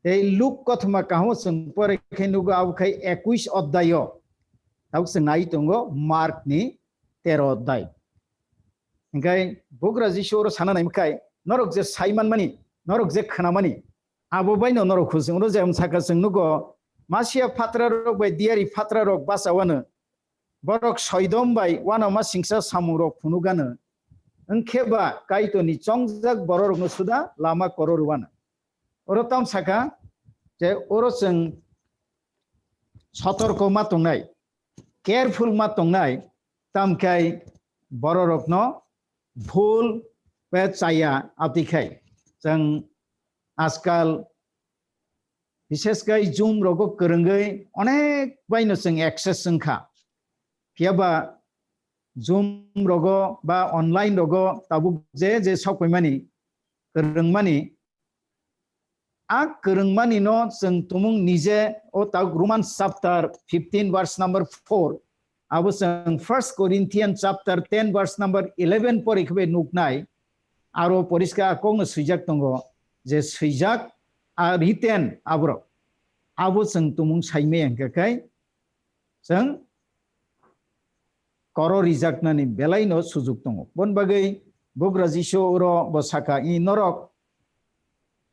Tei Luk kothoma kaham chwng pore khai nugo abo khai ekuish oddayo. Tabuk chwng nai tongo Mark ni tero oddai. Hingkhai bugra Jisu oro sana naima khai, norok je sai manmani, norok je khwnamani, abo baino norok husung ro je wng saka chwng nugo, Masia phatra rok bai diyari phatra rok bachawano, borok soidom bai uanama singsa samungrok phunukgano, wngkhe ba Kaitorni chongjak bororokno suda lama kororwano. Oro tam saka je oro chwng sotorko ma tongnai, careful ma tongnai, tamkhai bororokno bhul pe chaya abdikhai. Chwng ajkal bishesh khai Zoom rogo kwrwngwi onek baino chwng access wngkha. Phiyaba Zoom rogo ba online rogo tabuk je je sokpaimani, kwrwngmani, a kwrwngmani no chwng tumung nije o tabuk Romans chapter fifteen verse number four, abo chwng First Corinthians chapter ten verse number eleven pori khe nuknai, aro poriskar a kokno swijak tongo je swijak a written aborok, abo chwng tumung saimaya hwnkhe khai chwng koro rijaknani belaino sujuk tongo. Bon bagwi bugra Jisu oro bo saka, "I norok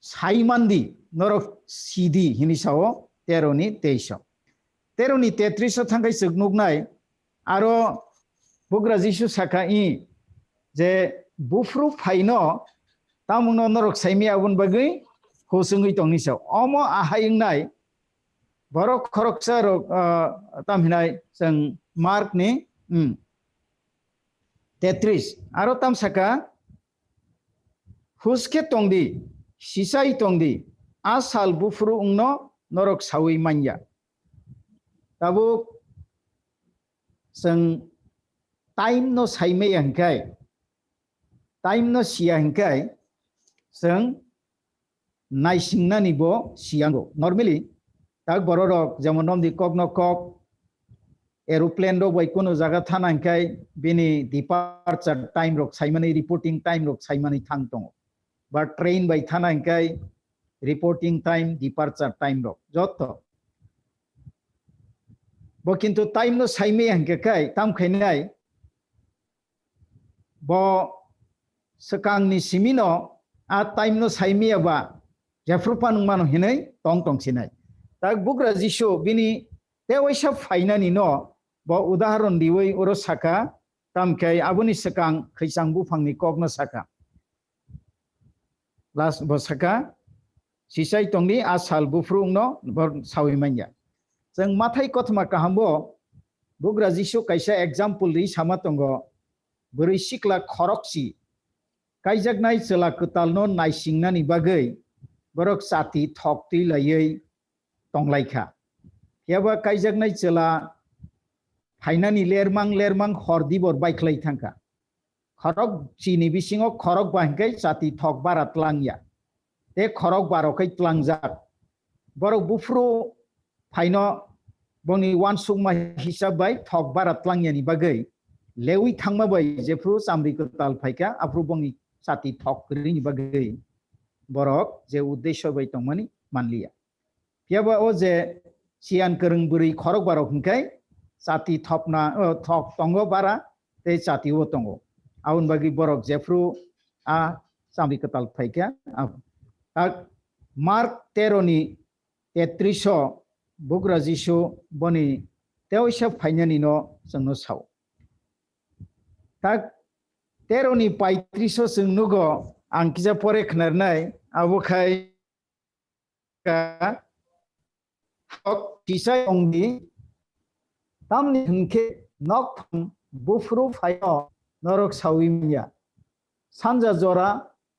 saimandi, norok sidi," hini sao tero ni teis o. Tero ni tetris o thangkhai chwk nuknai, aro bugra Jisu saka, "I je buphuru phaino tamungno norok saimaya aboni bagwi husungwi tongni sao." Omo ahai wngnai, borok khoroksa rok, ah, tam hinai chwng Mark ni, hmm, tetris. Aro tam saka, "Hus khe tongdi, sisai tongdi, a sal buphuru wngno norok saui manya." Tabuk chwng time no saimaya hwnkhe, time no siya hwnkhe chwng naisingnani bo siyango. Normally, tak bororok jemon nomdi kokno kok, aeroplane rok bai kuno jaga thana hwnkhe bini departure time rok saimani, reporting time rok saimani thang tongo. Ba train bai thana hwnkhe reporting time, departure time rok joto. Bo kintu time no saimaya hwnkhe khai, tam khainai, bo swkangni simino a time no saimaya ba jephru phanwng mano hinwi tong tong sinai. Tak bugra Jisu bini tewaisa phainani no bo udahoron riwi oro saka, tamkhe aboni swkang khwichang buphangni kokno saka. Last bo saka, "Sisai tongdi, a sal buphuru wngno bo saui manya." Chwng Mathai kothoma kahambo bugra Jisu kaisa example ri sama tongo, bwrwi sikla khorokchi kaijaknai chwla kwtalno naisingnani bagwi borok chati thok twi laiwi tonglaikha. Phiyaba kaijaknai chwla phainani lermang lermang hor dibor baikhlai thangkha. Khorok chini bisingo khorok ba hwnkhe chati thok bara tlangya. Tei khorok baro khe tlangjak. Borok buphuru phaino bongni uansukma hisab bai thok bara tlangyani bagwi lewi thangma bai jephru chamri kwtal phaikha, aphuru bongni chati thok kwrwini bagwi borok je uddesho bai tongmani manliya. Phiyaba o je siyan kwrwng bwrwi khorok barok hwnkhe chati thopna, o, thok tongo bara tei chati o tongo. Aboni bagwi borok jephru a chamri kwtal phaikha, a, a Mark tero ni tetris o bugra Jisu boni tewaisa phainani no chwngno sao. Tak tero ni paitris o chwng nugo, ang kisa pore khnarnai, abo khai ka, "Thok kisai ongdi, tamni hwnkhe nokphang buphuru phaino norok saui manya. Sanja jora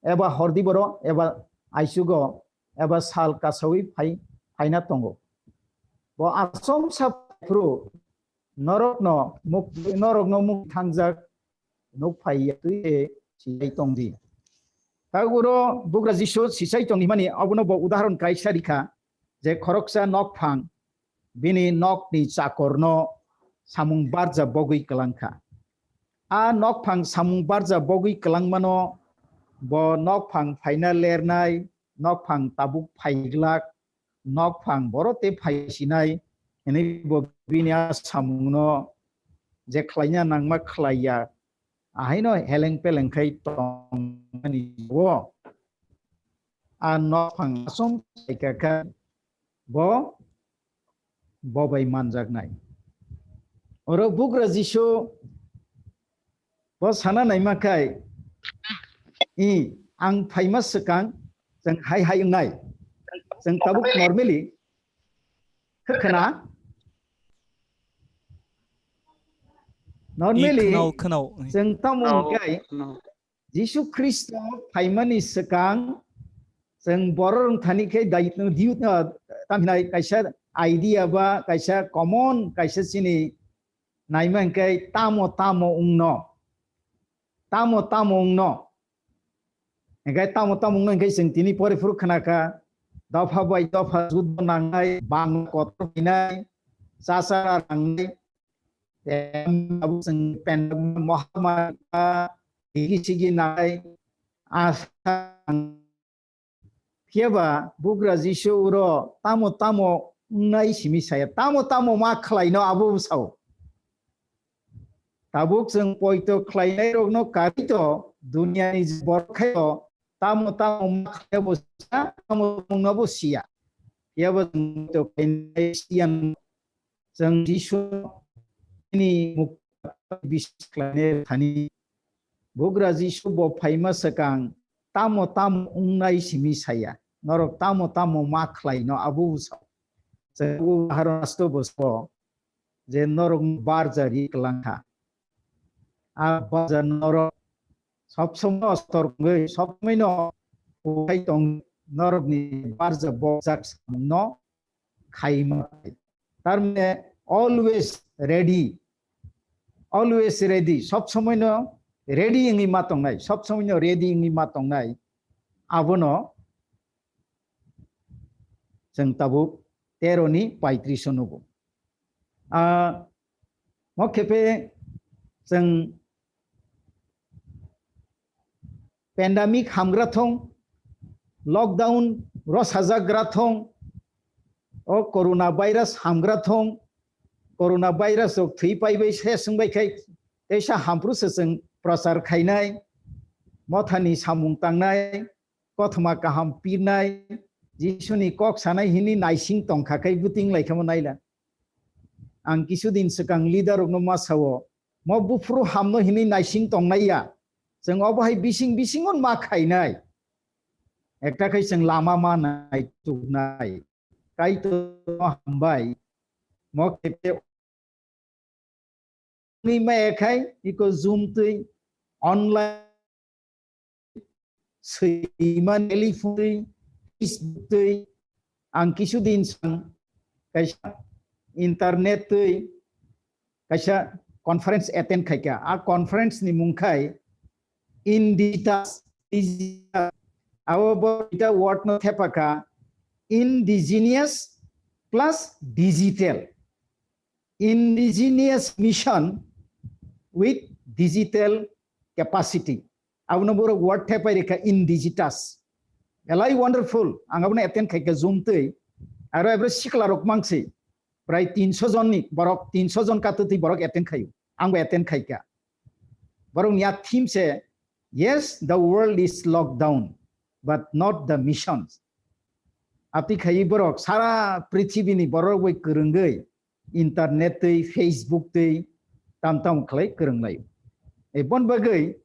eba hordi boro eba aisugo eba sal kasaui phai, phaina tongo. Bo achomsa phuru norokno muk-, norokno muk thangjak nuk phai ya twi se sijai tong di." Taguro bugra Jisu sijai tong himani abono bo udahoron kaisa rikha je khoroksa nokphang bini nokni chakorno samung barja bogwi kwlangkha. A nokphang samung barja bogwi kwlangmano bo nokphang phaina lernai, nokphang tabuk phaiglak, nokphang boro tei phaisinai hinwi bo bini a samungno je khlaina nangma khlaiya, ahaino heleng peleng khai tongmani o a nokphang asom khlaikha khe bo, bo bai manjaknai. Oro bugra Jisu bo sana naima khai, i, ang phaima swkang chwng hai hai wngnai. Chwng tabuk normally khwkhwna. Normally, khwnao, khwnao. Chwng tamo hwnkhe Jisu Khristo phaimani swkang chwng borok rwng thani khe dai-, diu-, ah, tamhinai kaisa idea ba kaisa common kaisa chini naima hwnkhe tamo tamo wngno. Tamo tamo wngno. Hwnkhe tamo tamo wngno hwnkhe chwng tini pore phuru khwnakha. Dopha bai dopha judo nangnai, bangla kotor khainai, chachara nangnai, abo chwng pandemic mahamari, digi sigi nangnai, asa Phiya ba bugra Jisu uro tamo tamo wngnai simi saya, tamo tamo ma khlaino abo sao. Tabuk chwng poito khlainai rokno karito duniani borok khaio tamo tamo ma khlai bo sia, tamo mungno bo sia. Phiya ba chwng poito khlainai siyan Chwng Jisu ni mukti biswas khlainai thani bugra Jisu bo phaima swkang tamo tamo wngnai simi saya. Norok tamo tamo ma khlaino abo bwsao. Chwng o Haro Rasto bwsao je norok barja ri kwlangkha. A barja norok sob somoi ostor wngwi sob somoi no ukhai tong norokni barja bokjak samungno khaima. Tar mane always ready. Always ready. Sob somoi no ready wngwi ma tongnai. Sob somoi no ready wngwi ma tongnai. Abono chwng tabuk tero ni paitris o nugo. Ah, mo khepe chwng pandemic hamgra thung, lockdown rosajagra thung, o corona virus hamgra thung, corona virus rok thwi paibai se swngbai khai teisa hamphru se chwng prochar khainai, mothani samung tangnai, kothoma kaham pirnai, Jisuni kok sanai hini naising tongkha khai bwtwing laikhamo naila. Ang kisu din swkang leader rokno ma sao, mo buphuru hamno hini naising tongnai ya. Chwng obo hai bising bising on ma khainai. Ekta khai chwng lama ma nai tuknai. Kaitorno hambai. Mo khepe ni ma ekhai iko Zoom twi online swima telephone twi, Facebook twi, ang kisu din sang kaisa internet twi kaisa conference attend khaikha. A conference ni mung khai Inditas, Inditas, abo bo ita word no thepakha, indigenous plus digital. Indigenous mission with digital capacity. Abono borok word thepai rikha indigitas. Elai wonderful. Ang abono attend khaikha Zoom twi. Aro ebro sikla rok mangsi. Prai tinso jon ni borok, tinso jon katwtwi borok attend khaio. Angbo attend khaikha. Borok ni a theme se, yes, the world is locked down, but not the missions. Ati khai borok sara prithibi ni borok bai kwrwngwi internet twi, Facebook twi, tam tam khlai kwrwnglai. E bon bagwi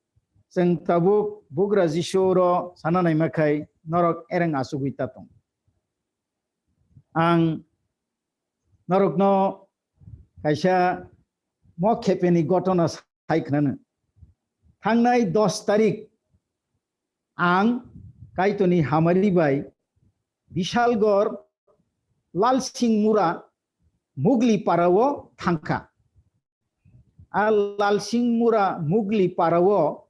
chwng tabuk bugra Jisu ro sana naima khai norok ereng asugwi ta tong. Ang norokno kaisa mo khepeni gotona sai khnano. Thangnai dos tarik ang Kaitorni hamari bai Bishalgor Lalsingmura Mugli parao thangkha. A Lalsingmura Mugli parao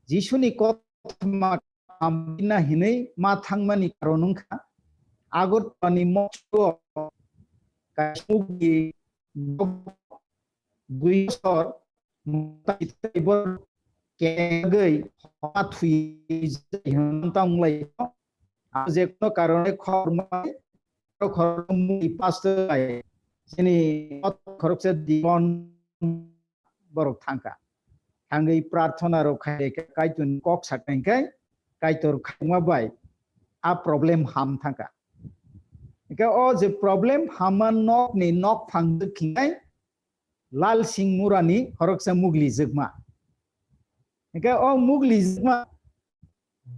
Jisuni kothoma hamina hinwi ma thangmani karon wngkha. Agartala ni mochwk kaisa Mugli dui bosor mota itaibo kegwi homa thwi tong lai. Abo je kono karone khorma, khorok mui pastor bai chini khoroksa dibon borok thangkha. Thangwi prarthona rok khai khe Kaitorni kok saknai khe Kaitor khaima bai a problem ham thangkha. Hingkhe o je problem hamma nokni nok phang khinai Lal Singh Murani khoroksa mugli jwkma. Hingke o mugli jwkma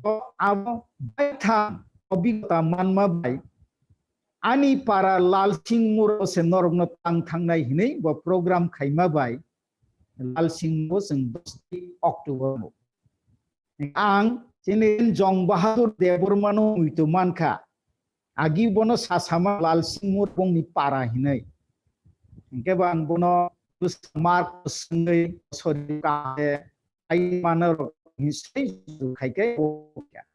o abo baithang obigota manma bai ani para Lal Singh Mura se norokno tang thangnai hinui bo program khaima bai Lal Singh bo chwng dos October no. Ang chini Jong Bahadur Debbarma no muitu mankha. Agi bono sasama Lal Singh Mur bongni para hinui. Hingke bo ang bono mark swngwi sorry ka ai mano rok history khai kai bo kya.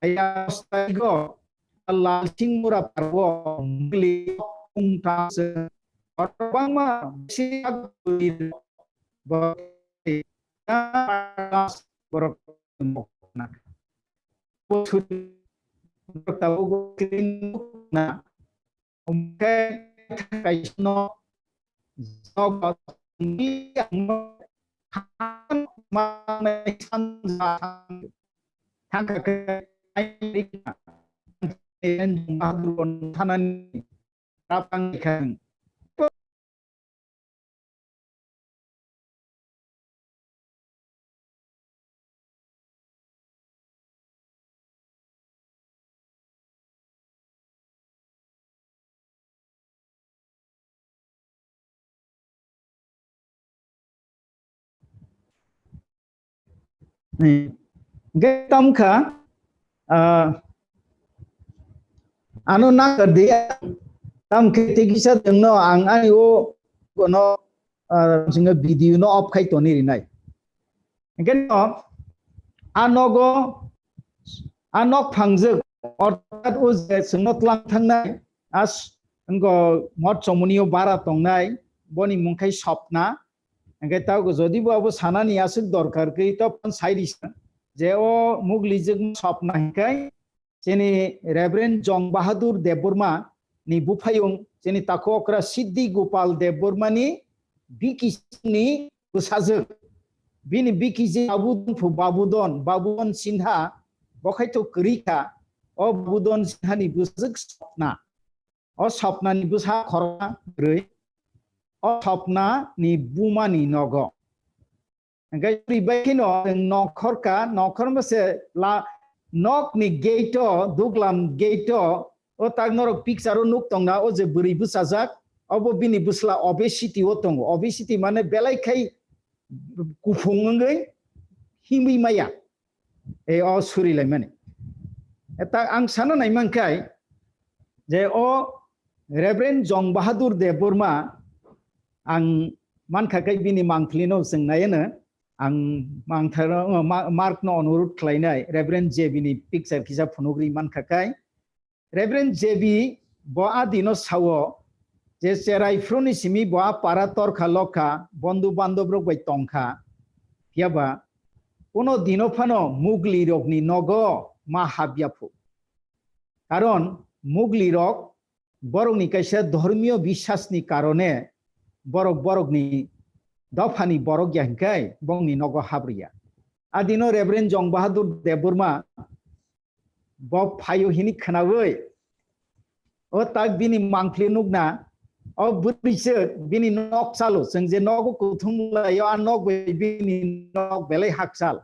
Aya staigo Lal Singh Mura parwo mili kung ta se bangma si borok na. Borok tabuk na. Hingke kaisno jogo ang manai sanja thangka khe thanani rapang khe Hingke tamo kha, ah, ano nang dia, tamo khe tei kisa tongno ang ani o kono, ah, singa video no off khai toni rinai. Hingke no, a nogo, a nok phangjak, orthat o je chwngno tlang thangnai, as, wngkha mot chomoni o bara tongnai, boni mung khai Sopna. Hingke ta jodi bo abo sanani aswk dorkar khe, to phan sai risa, je o muglijwk Sopna hingkai, chini Reverend Jong Bahadur Debbarma ni buphayung, chini takhuk okra Siddhi Gopal Debbarma ni bikisni bwsajwk. Bini bikisi Babudon phu Babudon, Babudon Sinha, bo khai to kwrwi kha. O Babudon Sinha ni bwsajwk Sopna. O Sopna ni bwsa khorokma kwrwi. O Sopna ni buma ni nogo. Hingke ri bai kheno nokhor ka, nokhor ma se la nok ni gate o, duglam gate o, o tak norok picture o nuk tongna, o je bwrwi bwsajak, obo bini bwsla obesity o tongo. Obesity mane belai khai kuphung wngwi himwi maya. E o suri laimani. E ta ang sana nai man khai je o Reverend Jong Bahadur Debbarma ang mankha kai bini mangphlino chwng nai ano ang mangtharo, ma-, Mark no onurodh khlainai Reverend J B ni picture kisa phunugri mankha kai. Reverend J B bo a dino sao je cherai phruni simi bo a para torkha lokha, bondhu bandhob rok bai tongkha. Phiya ba kuno dino phano mugli rokni nogo ma habya phu. Karon mugli rok borokni kaisa dhormiyo biswasni karone borok borokni dophani borok ya hinkai bongni nogo habriya. A dino Reverend Jong Bahadur Debbarma bo phaio hini khwnawi, o tak bini mangphli nukna, o bwrwi se bini nok chalo, chwng je nogo kuthum laio, a nok bai bini nok belai hakchal.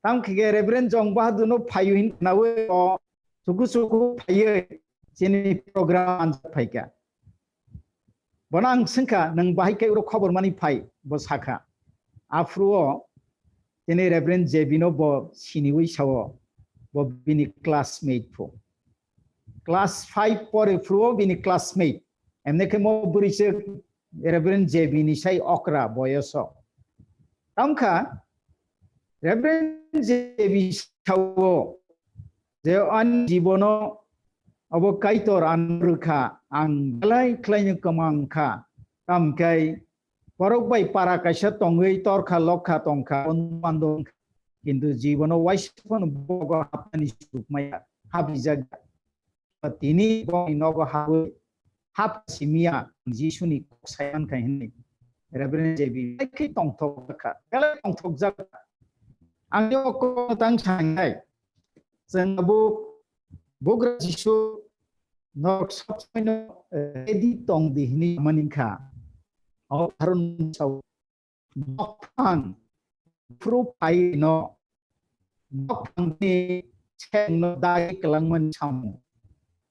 Tam khe Reverend Jong Bahadur no phaio hini khwnawi, o suku suku phaiwi chini program anjak phaikha. Bono ang swngkha, "Nwng bahai khe uro khobor mani phai?" Bo sakha. Aphuru o tini Reverend J B no bo siniwi sao, bo bini classmate pho. Class five pore phuru o bini classmate. Emne khe mo bwrwi se Reverend J B ni sai okra boyoso. Tamkha Reverend J B sao je ani jibono obo Kaitor ano rwkha, ang belai khlaino kwmang kha. Tamkhai borok bai para kaisa tongwi torkha lokha tongkha, bondhu bandhob wngkha. Kintu jibono waisa phano bogo hapnani sukmaya, hapjak. Tini boni nogo habwi hap simiya Jisuni kok sai mankha hinwi Reverend J B belai khe tongthok jakha, belai tongthok jakha. Ang o kok tang sangnai, chwng abo bugra Jisu norok sob somoino ready tong di hinwi mani kha. O Harun sao, "Dophang, phuru phaino, dophang ni sengno dai kwlangmani samung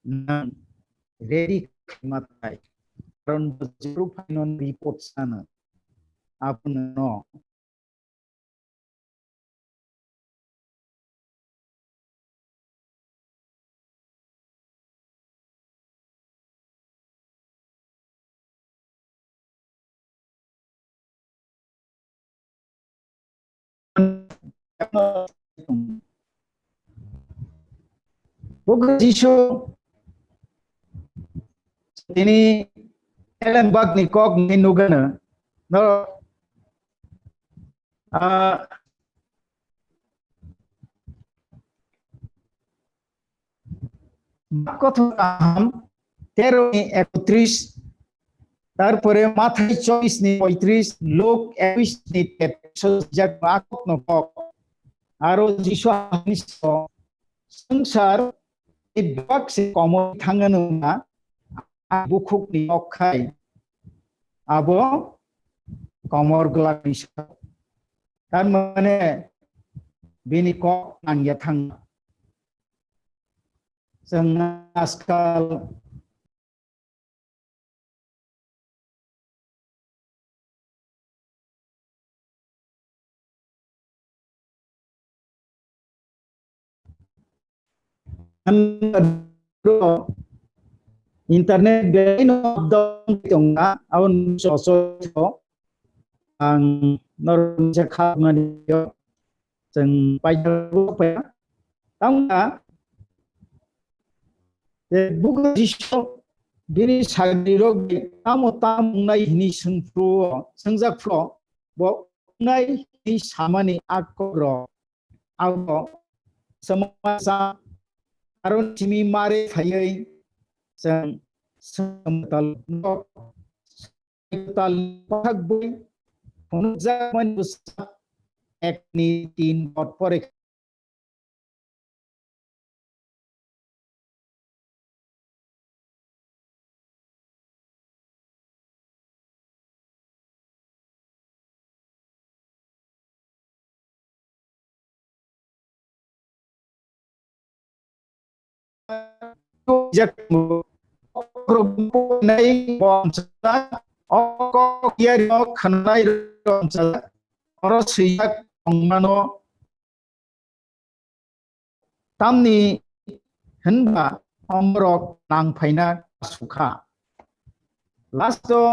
nang ready khaima tai. Karon bo phuru phaino report sana. Abono." Buku Jisu ini elembak ni kok ni nugana. No, ah, Kothoma kaham tero ni ekotris, tarpore Mathai chobis ni poitris, Luk ekwis ni tetris, jak akok no kok. Aro Jisu haini so, "Swngchar ni bebak se komor thangano na, a bukhuk ni nok khai, abo komor glak ni so." Tar mane bini kok nangya thang. Chwng ajkal internet belai no up down tongna, aboni soso ang norok se kha mani yo, chwng paijak rok paya. Tamo na, je bugra Jisu bini sagri rok bai tamo tamo wngnai hini swngphru o, swngjak phru o, bo wngnai hini samani a kok rok. Abo samasa aro simi mare phaiwi chwng samtal nok tal pathak bui phunukjakmani bwsa ekni tin bot pore. Oro swijak tongmano. Tamni hwnba omorok nang phaina kasukha. Last o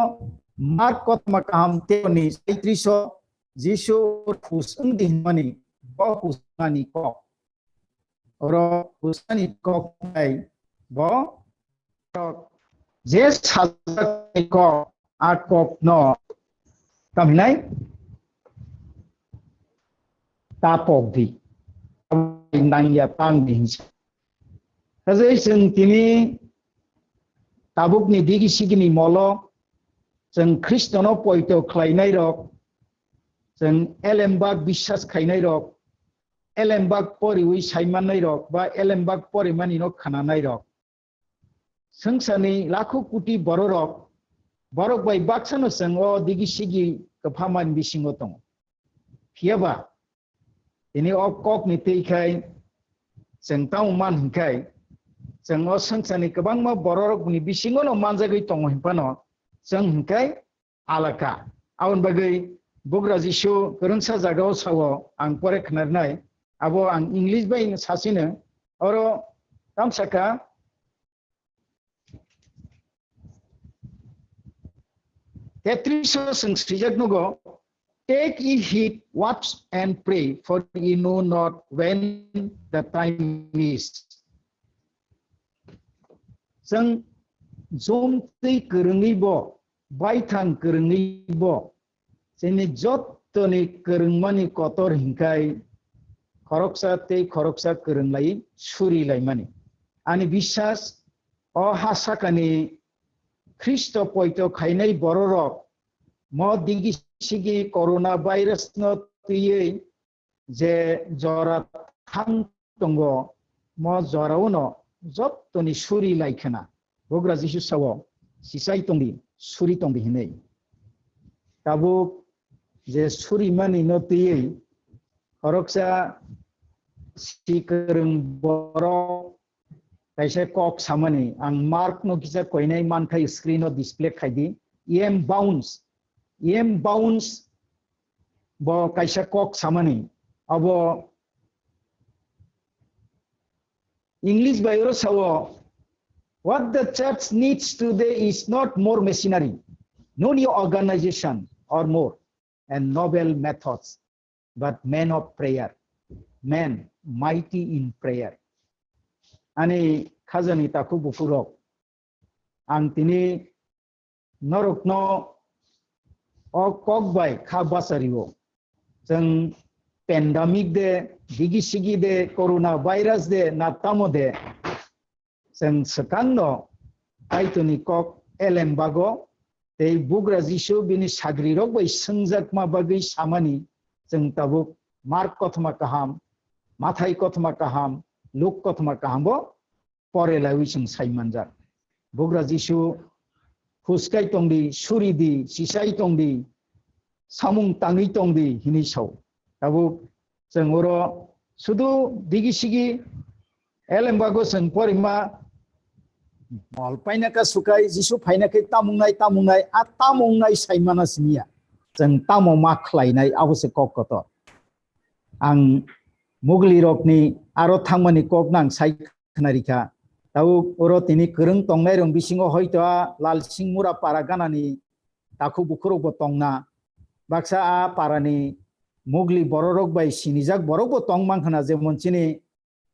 Mark kothoma kaham tero ni saitris o Jisu hus wng di hwnmani, bo husani kok. Oro husani kok bai bo je sajak kok, a kok no tamhinai tapok di, nangya tang di hinsa. Hajai chwng tini tabukni digi sigini molo chwng Khristono poito khlainai rok, chwng elembak biswas khainai rok, elembak poriwi saimannai rok ba elembak porimani no khananai rok. Swngcharni lakho koti bororok, borok bai baksano chwng o digi sigi kwphamani bisingo tongo. Phiyaba tini o kokni twi khai chwng tamo man hinkhai, chwng o swngcharni kwbangma bororokni bisingono manjagwi tongo hinphano, chwng hinkhai alaka. Aboni bagwi bugra Jisu kwrwngsa jagao sao, ang pore khnarnai, abo ang English bai sasino, oro tamsaka tetris o chwng swijak nugo, "Take ye heed, watch and pray, for ye know not when the time is." Chwng jom twi kwrwngwi bo, baithang kwrwngwi bo, chini jottoni kwrwngmani kotor hinkhai khoroksa tei khoroksa kwrwnglai surilaimani. Ani biswas, o ha sakani Khristo poito khainai bororok mo digi sigi corona virus no twiwi je jora thang tongo, mo jorao no jottoni suri lai khna. Bugra Jisu sao, "Sichai tongdi, suri tongdi," hinwi. Tabuk je surimani no twiwi khoroksa sikwrwng borok kaisa kok samani, ang Mark no kisa koinai manthai screen o display khaidi. Ian Bounds, Ian Bounds bo kaisa kok samani, abo English bai oro sao, "What the church needs today is not more machinery, no new organization or more and noble methods, but men of prayer, men mighty in prayer." Ani khajani takhuk bukhurok, ang tini norokno o kok bai kha bachario. Chwng pandemic de, digi sigi de, corona virus de, na tamo de, chwng swkangno Kaitorni kok elembago tei Bugra Jisu bini sagrirok bai swngjakma bagwi samani chwng tabuk Mark kothoma kaham, Mathai kothoma kaham, Luk kothoma kaham bo pore laiwi chwng sai manjak. Bugra Jisu, "Huskai tongdi, suridi, sisai tongdi, samung tangwi tongdi," hinwi sao. Tabuk chwng oro sudu digi sigi elembago chwng porima, mol paina ka sukai, Jisu phaina khe tamungnai, tamungnai, a tamungnai saimana simiya. Chwng tamo ma khlainai, abo se kok kotor. Ang muglirokni aro thangmani kok nang sai khwnarikha. Tabuk oro tini kwrwng tongnairok bisingo hoito a Lalsingmura para ganani takhuk bukhurokbo tongna. Baksa a parani mugli bororok bai sinijak borokbo tong mankhana, jemon chini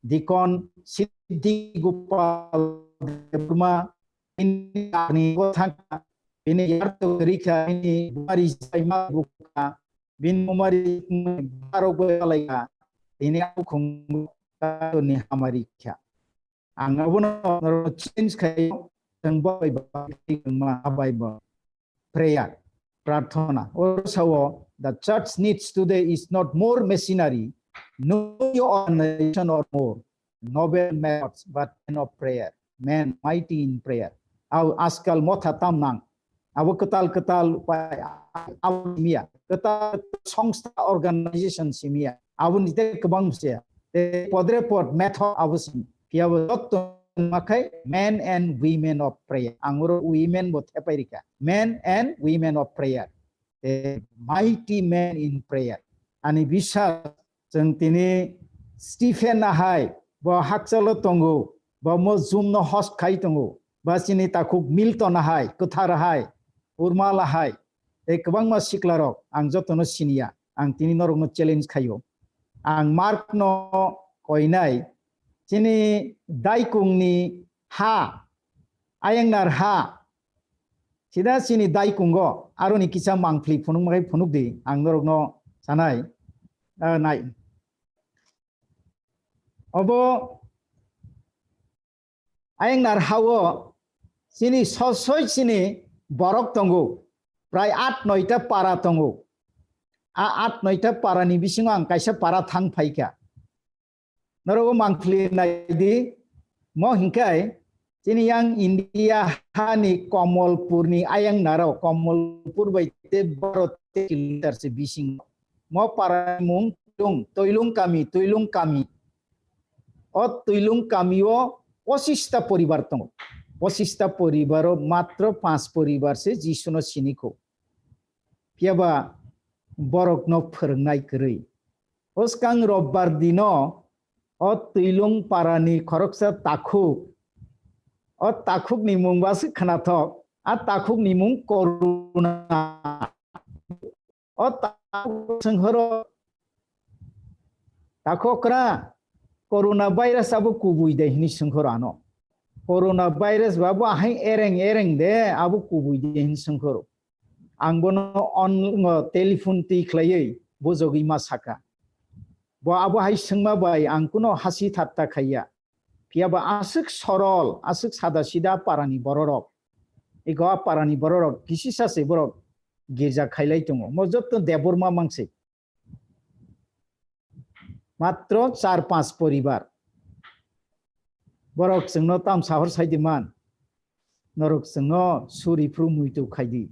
Dikon Siddhi Gopal Debbarma, bini yarto rikha, bini bumari saima bukha, bini bumari barok bai alaikha, bini akhung ni hamari kha. Ang abono change khai, tang bai bai ma bai ba. Prayer, prarthana. Oro sao, the church needs today is not more machinery, no new organization or more noble methods, but men of prayer, men mighty in prayer. Au askal motha tam nang. Abo kwtal kwtal pai, abo miya. Kwtal songstha organization simiya. Abo ni te kwbang se. Te podre pod method abo sim. Phiya bo jotto makhai men and women of prayer. Ang oro women bo thepai rikha. Men and women of prayer. Te mighty men in prayer. Ani bisa chwng tini Stephen ahai bo hakchalo tongo, bo mo jumno host khai tongo, ba chini takhuk Milton ahai, kwthar ahai, Urmal ahai, tei kwbangma siklarok ang jotono siniya, ang tini norokno challenge khaio. Ang Mark no koinai, chini daikungni ha, ayangnar ha, sida chini daikungo, aroni kisa mangphli phunuk makai phunuk di, ang norokno sanai, ah, nai. Obo ayangnar hao chini sosoi chini borok tongo, prai at noita para tongo. A at noita para ni bisingo ang kaisa para thang phaikha. Norogo mangkhli naidi, mo hinkhai, chini yang India hani Komolpur ni ayang naro, Komolpur bai te baro te kilometer se bising. Mo para mung Tuilung, Tuilung kami, Tuilung kami. O Tuilung kami o pochista poribar tongo. Pochista poribar o matro panch poribar se Jisu no siniko. Phiya ba borok no phwrwngnai kwrwi. O swkang robbar dino o Tuilung parani khoroksa takhuk, o takhukni mung ba se khnathok, a takhukni mung Koruna. O takhuk swngkhoro, "Takhuk kra, Corona virus abo kubui de?" hini swngkhoro ano. "Corona virus ba bo ahai ereng ereng de, abo kubui de?" hini swngkhoro. Ang bono on, ngo, telephone twi khlaiwi bujogwi ma saka. Bo abo hai swngma bai ang kuno hasi thatta khaiya. Phiya ba aswk sorol, aswk sada sida parani bororok. Ego a parani bororok kisisa se borok girja khailai tongo. Mo jotto Debbarma mangse. Matro char panch poribar. Borok chwngno tam sahor saidi man. Norok chwngno suri phru muitu khaidi.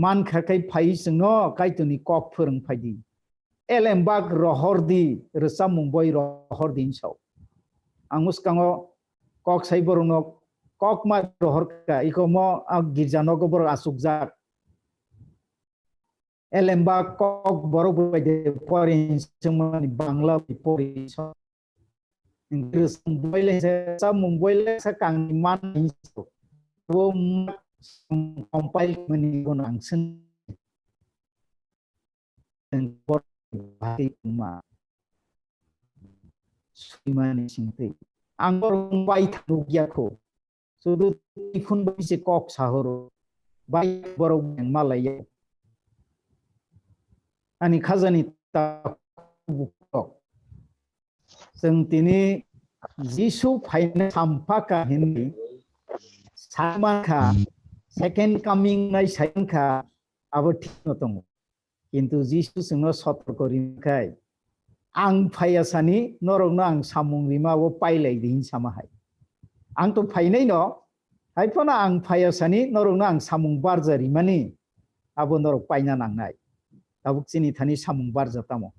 mankha khai phai chwngno Kaitorni kok phwrwng phaidi. Elembak rohordi, rwchapmung boi rohordi hinwi sao. Ang bwskango kok sai borokno kokma rohorkha, iko mo a girja nogo borok achukjak. Elembak kok borok bai de pori sengmani Bangla bai pori so. Rwchapmung boi le sa, rwchapmung boi le sa kangni man hinwi sao. Bo compile mani bono ang seng. Tei borok bahai tongma. Swimani singtwi. Ang borok bai thangno giya kho. Sudu telephone bai se kok sahoro. Bai borok beng malaiya. Ani khajani ta bukrok. Chwng tini Jisu phaina sampha kha hinwi sai mankha, second coming nai sai mankha, abo thikno tongo. Kintu Jisu chwngno sotorko rimkhai, "Ang phaiya sani norokno ang samung rima o pailai di," hin sama hai. Ang to phainaino, hai phano ang phaiya sani norokno ang samung barja rimani, abo norok paina nangnai. Tabuk chini thani samung barja tamo?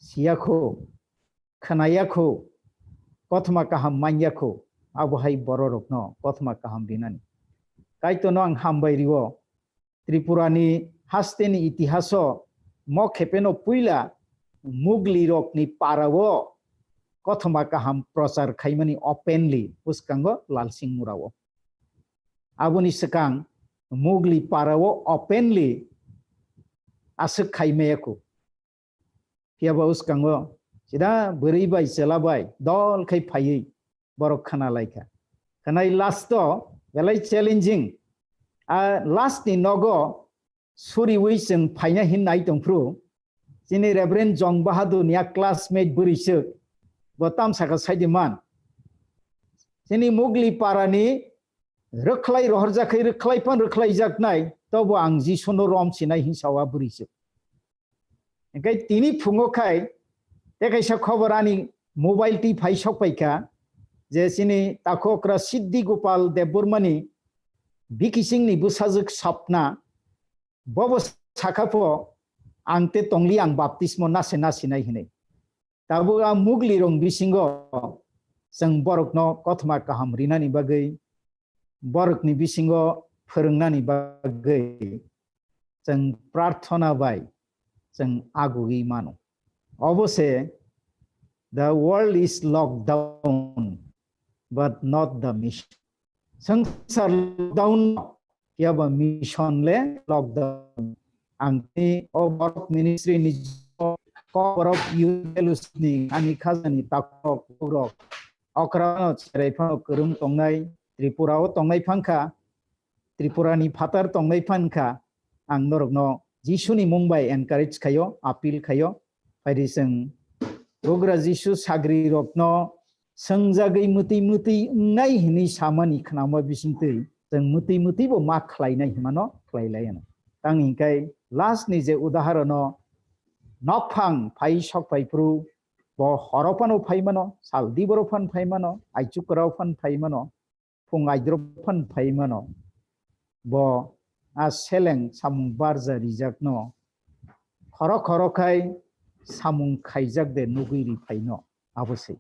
Siya kho, khwnaya kho, kothoma kaham manya kho, abo hai bororokno kothoma kaham rinani. Kaitorno ang hambai rio, Tripurani hasteni itihaso mo khepeno puila Muglirokni parao kothoma kaham prochar khaimani openly bwskango Lalsing Murao. Aboni swkang Mugli parao openly aswk khaimaya kho. Phiya ba bwskango sida bwrwi bai chwla bai dol khai phaiwi borok khna lai kha. Khwnai last o belai challenging. A last ni nogo suriwi chwng phaina hin nai tongphru. Chini Reverend Jong Bahadur ni a classmate bwrwi swk bo tam saka sai di man. Chini Mugli para ni rwkhlai rohorjak khai rwkhlai phan rwkhlai jak nai tobo ang Jisu no rom sinai hin sawa bwrwi swk. Hingke tini phungo khai, te kaisa khobor ani mobile twi phai sok pai kha, je chini takhokra Siddhi Gopal Debbarmani bikisingni bwsajwk Sapna, bobo sakha pho, "Ang te tongli ang baptismo nase nasinai," hinwi. Tabuk a Mugli rong bisingo chwng borokno kothoma kaham rinani bagwi, borokni bisingo phwrwngnani bagwi chwng prarthona bai chwng agugwi mano. Obo se, "The world is locked down, but not the mission." Swngchar lockdown, phiya ba mission le lockdown. Ang tini o borok ministry ni kok borok youth fellowship ni ani khajani takhok borok okra no cherai phano kwrwng tongnai, Tripura o tongnai phangkha, Tripura ni phatar tongnai phangkha, ang norokno Jisuni mung bai encourage khaio, appeal khaio. Phaidi chwng Bugra Jisu sagri rokno swngjagwi mwtwi mwtwi wngnai hinwi samani khnama bisingtwi chwng mwtwi mwtwi bo ma khlainai himano khlailaiano. Tang hinkai last ni je udaharono nokphang phai sok phai phuru bo horo phano phai mano, sal diboro phan phai mano, aichuk kwrao phan phai mano, phung aidro phan phai mano. Bo a seleng samung barja rijakno khoro khoro khai samung khaijak de nugwi ri phaino. Abo se.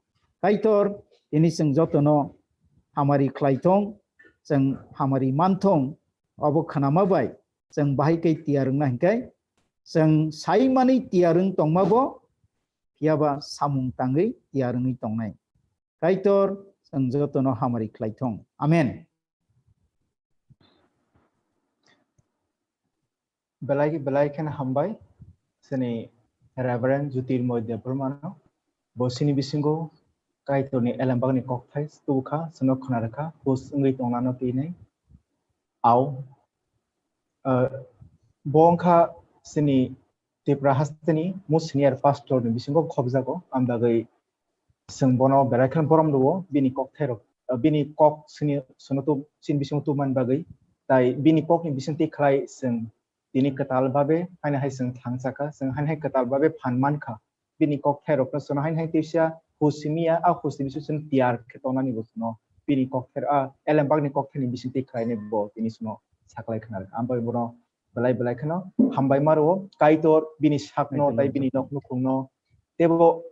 Kaitor tini chwng jotono hamari khlai thung, chwng hamari man thung, obo khnama bai chwng bahai kai tiyar wngna hinkai chwng sai mani tiyar wng tongma bo, phiya ba samung tangwi tiyar wngwi tongnai. Kaitor chwng jotono hamari khlai thung. Amen. Belai, belai kheno hambai, chini Reverend Jyotirmoy Debbarmano. Bo chini bisingo Kaitorni elembakni kokthai tubukha, chwngno khwna rwkha, host wngwi tongnano twi nai. Au, eh, bo wngkha chini Tripura hasteni most senior pastor ni bisingo khobjago, ang bagwi chwng bono belai kheno borom rwo, bini kokthai rok, bini kok sini sono tu, sin bisingo tubumani bagwi, tai bini kokni bisingtwi khlai chwng tini kwtal babe haino hai chwng thangchakha, chwng haino hai kwtal babe phan mankha. Bini kokthai rokno sono haino hai teisa husimiya, a husimi se chwng tiyar khe tongnani bo sono bini kokthai, a elembakni kokthaini bisingtwi khlainai bo tini sono saklai khna rwkha. Ambai bono belai belai kheno hambai ma rwo, Kaitor bini sakno tei bini nok nukhungno teibo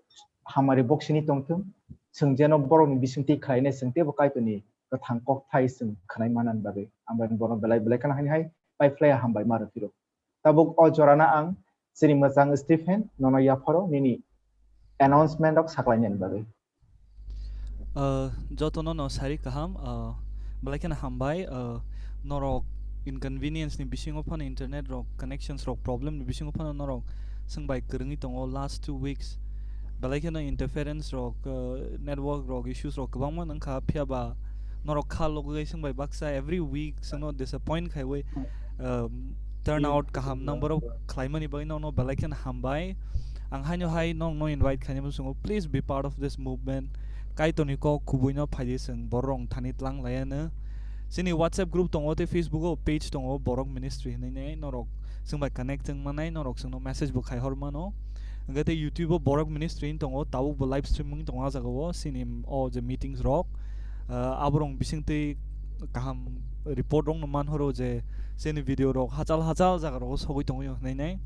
hamari boksini tongthung, chwng jeno borokni bisingtwi khlainai chwng teibo Kaitorni kwthang kokthai chwng khwnai manani bagwi. Ambai bono belai belai kheno haini hai pai phlai hambai ma rw phiro. Tabuk o jorano ang chini mwchang Stephen nono yapharo nini announcement rok saklainani bagwi. Uh, jotono no sari kaham, uh, belai kheno hambai, uh, norok inconvenience ni bisingo phano internet rok connections rok problem ni bisingo phano norok swngbai kwrwngwi tongo last two weeks. Belai kheno interference rok, uh, network rok issues rok kwbangma wngkha, phiya ba norok kha logwi swngbai baksa every week chwngno disappoint khaiwi, um, turn out kaham number of khlaimani bagwi nono belai kheno hambai. Ang haino hai nokno invite khainai muchungo, please be part of this movement. Kaitorni kok kubuino phaidi chwng borok thani tlang laiano. Chini WhatsApp group tongo tei Facebook o page tongo Borok Ministry hinwi norok chwngbai connect wng manai, norok chwngno message bo khai hor mano. Hwnkhe tei YouTube o Borok Ministry hin tongo, tabuk bo live streaming tongo ah jagao, chini o je meetings rok. Ah, aborok bisingtwi kaham report rokno man horo je chini video rok hachal hachal jaga rogo sogwi tongwi hinwi nai.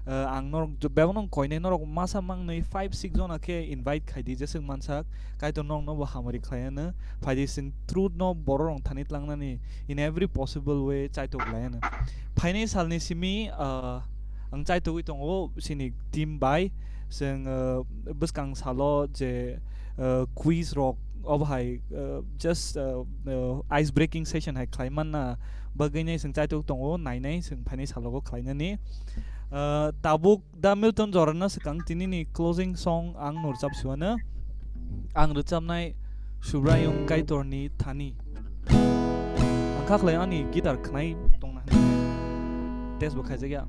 Ah, ang norok bebakno koinai norok masa mangnwi five six jona khe invite khaidi jeswk mansak, Kaitor norokno bo hamari khlaiano phaidi chwng truth no borok rok thani tlangnani in every possible way chaitok laiano. Phainai salni simi, ah, ang chaitogwi tongo chini team bai. Chwng, ah, bwskang salo je, ah, quiz rok obo hai, ah, just, ah, ah, ice breaking session hai khlai manna bagwinai chwng chaitok tongo, nainai chwng phainai salogo khlainani. Ah, tabuk da Milton Jorano swkang tinini closing song ang no rwchap siwano. Ang rwchapnai Subraiyung Kaitorni thani. Ang kha khlai ani guitar khnai tongna hwnwi test bo khaijakya.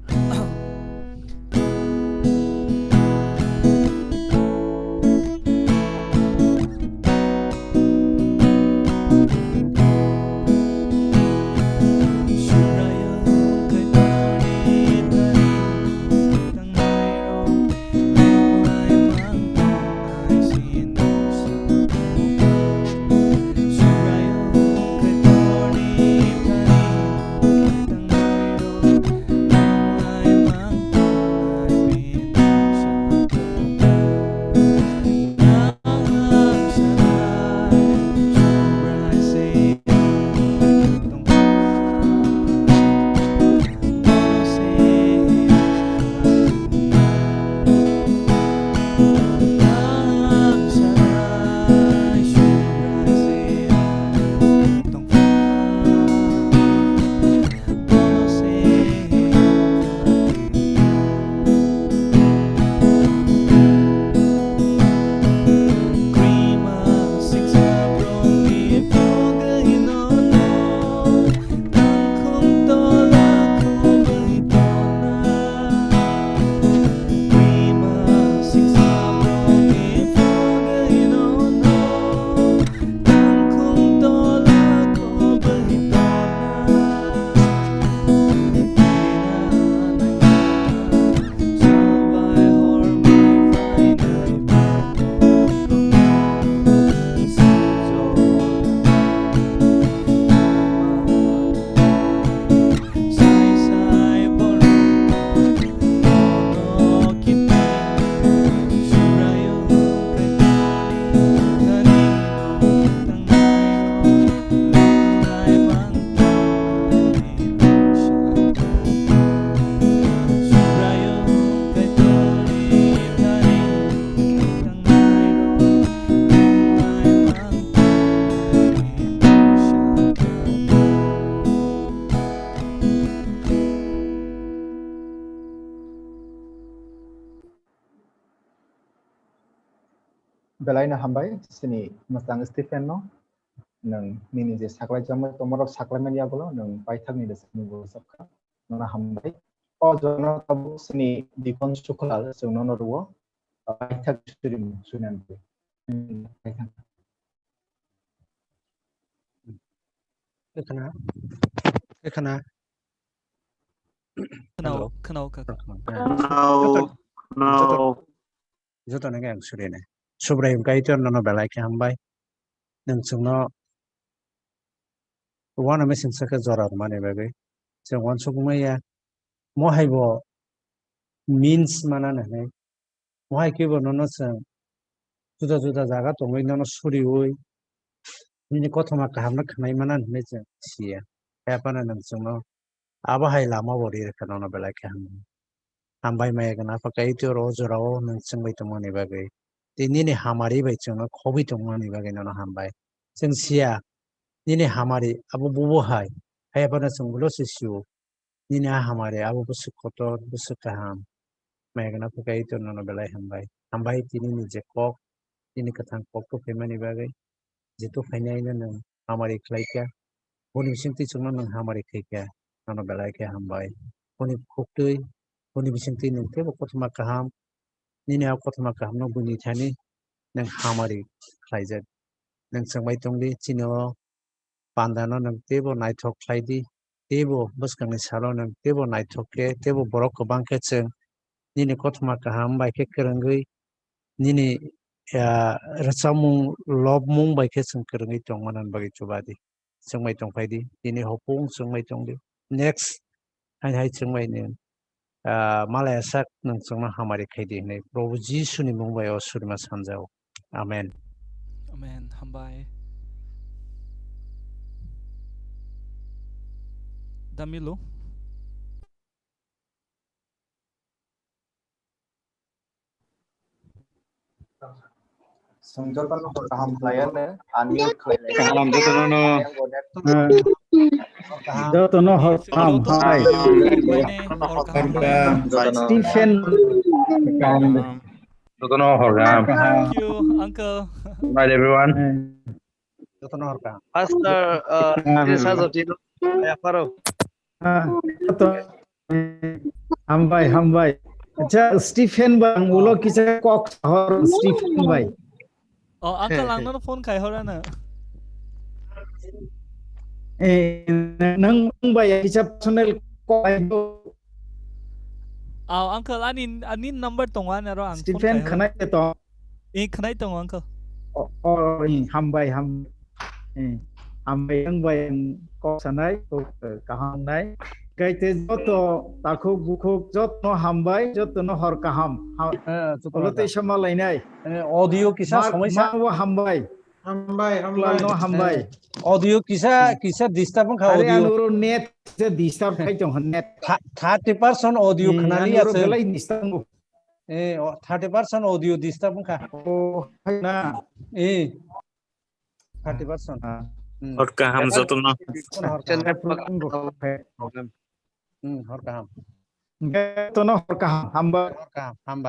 Belai no hambai, chini mwchang Stephen no, nwng nini je saklai jakmani tongmarok saklai mani yagulo, nwng paithak ni de chini bo sakha, nono hambai. O jono tabuk chini Dikon Suklal, chwng nono rwo, paithak suri, suri nang. Ekhana. Ekhana. Khwnao, hello. Khwnao kha. Khwnao, khwnao. Joto, joto, joto nang ang suri nai. Subraiyung Kaitor nono belai khe hambai. Nwng chwngno Uanamwi chwng sakhe jora rwmani bagwi chwng uansukmaya. Mohaibo means manani hwnwi, mohai khe bo nono chwng juda juda jaga tongwi nono suriui nini kothoma kahamno khwnai manani hwnwi chwng siya. Haiphano nwng chwngno abo hai lama bo ri rwkha nono belai khe hambai. Hambai maya gwnang Apha Kaitor, o jorao nwng chwngbai tongmani bagwi tei nini hamari bai chwngno khobwi tongmani bagwi nono hambai. Chwng siya nini hamari abo bubo hai, haiphano chwng ulo se sio. Nini a hamari abo bwswk kotor, bwswk kaham. Maya gwnang Apha Kaitor nono belai hambai. Hambai tini ni je kok, nini kwthang kok tuphaimani bagwi, je tuphainaino nwng hamari khlaikha, boni bisingtwi chwngno nwng hamari khaikha, nono belai khe hambai. Boni khuktwi, boni bisingtwi nwng teibo kothoma kaham, nini a kothoma kahamno buini thani nwng hamari khlaijak. Nwng chwngbai tongdi, chini o pandano nwng teibo naithok khlai di, teibo bwskangni salo nwng teibo naithok khe, teibo borok kwbang khe chwng nini kothoma kaham bai khe kwrwngwi, nini, ah, rwchapmung, lobmung bai khe chwng kwrwngwi tongmani bagwi chuba di. Chwngbai tongphai di, tini hopung chwngbai tong di. Next, hai hai chwngbai ni ah, malaya sak nwng chwngno hamari khai di hwnwi Probhu Jisuni mung bai o surima sanjao. Amen. Amen. Hambai. Damilu. Chwng jotono hor kaham khlai ya le, unmute khlai lai. Kaham jotono no. Jotono hor kaham, hai. Stephen. Jotono hor kaham. Thank you, uncle. Good night, everyone. Jotono hor kaham. Pastor, uh, in charge of Tino. Ya, Faro. Ah, to, hambai, hambai. Acha, Stephen bai, ang ulo kisa kok sahor, Stephen bai. Oh, uncle, ang nono phone khai hora na. Eh, nang, nang bai kisa personal kok ai do. Oh, uncle, ani, ani number tongo ani aro ang phone Stephen khai hora. Khanai to. Eh, khanai tongo, uncle. Oh, oh, eh, hambai, ham. Eh, hambai, ang bai ang kok sanai, kok, eh, kaham nai. Kaite joto takhuk bukhuk joto no hambai, joto no hor kaham. Ha-, eh, joto no kaham. Olo tei sama lainai. Eh, audio kisa Mark, somoi sa. Mark wo hambai. Hambai, hambai. Klal no hambai. Eh, audio kisa, kisa disturb wngkha. Are audio. Ang oro net se disturb khai tong net. Tha-, thirty percent audio eh, khna ang liya oro se. Belai disturb wngkha. Eh, o, thirty percent audio disturb wngkha. Oh, hai na. Eh. Thirty percent. Ah. Hmm. Hor kaham jotono. Hor kaham. Problem. Hmm, hor kaham. Jotono hor kaham, hambai. Hor kaham, hambai.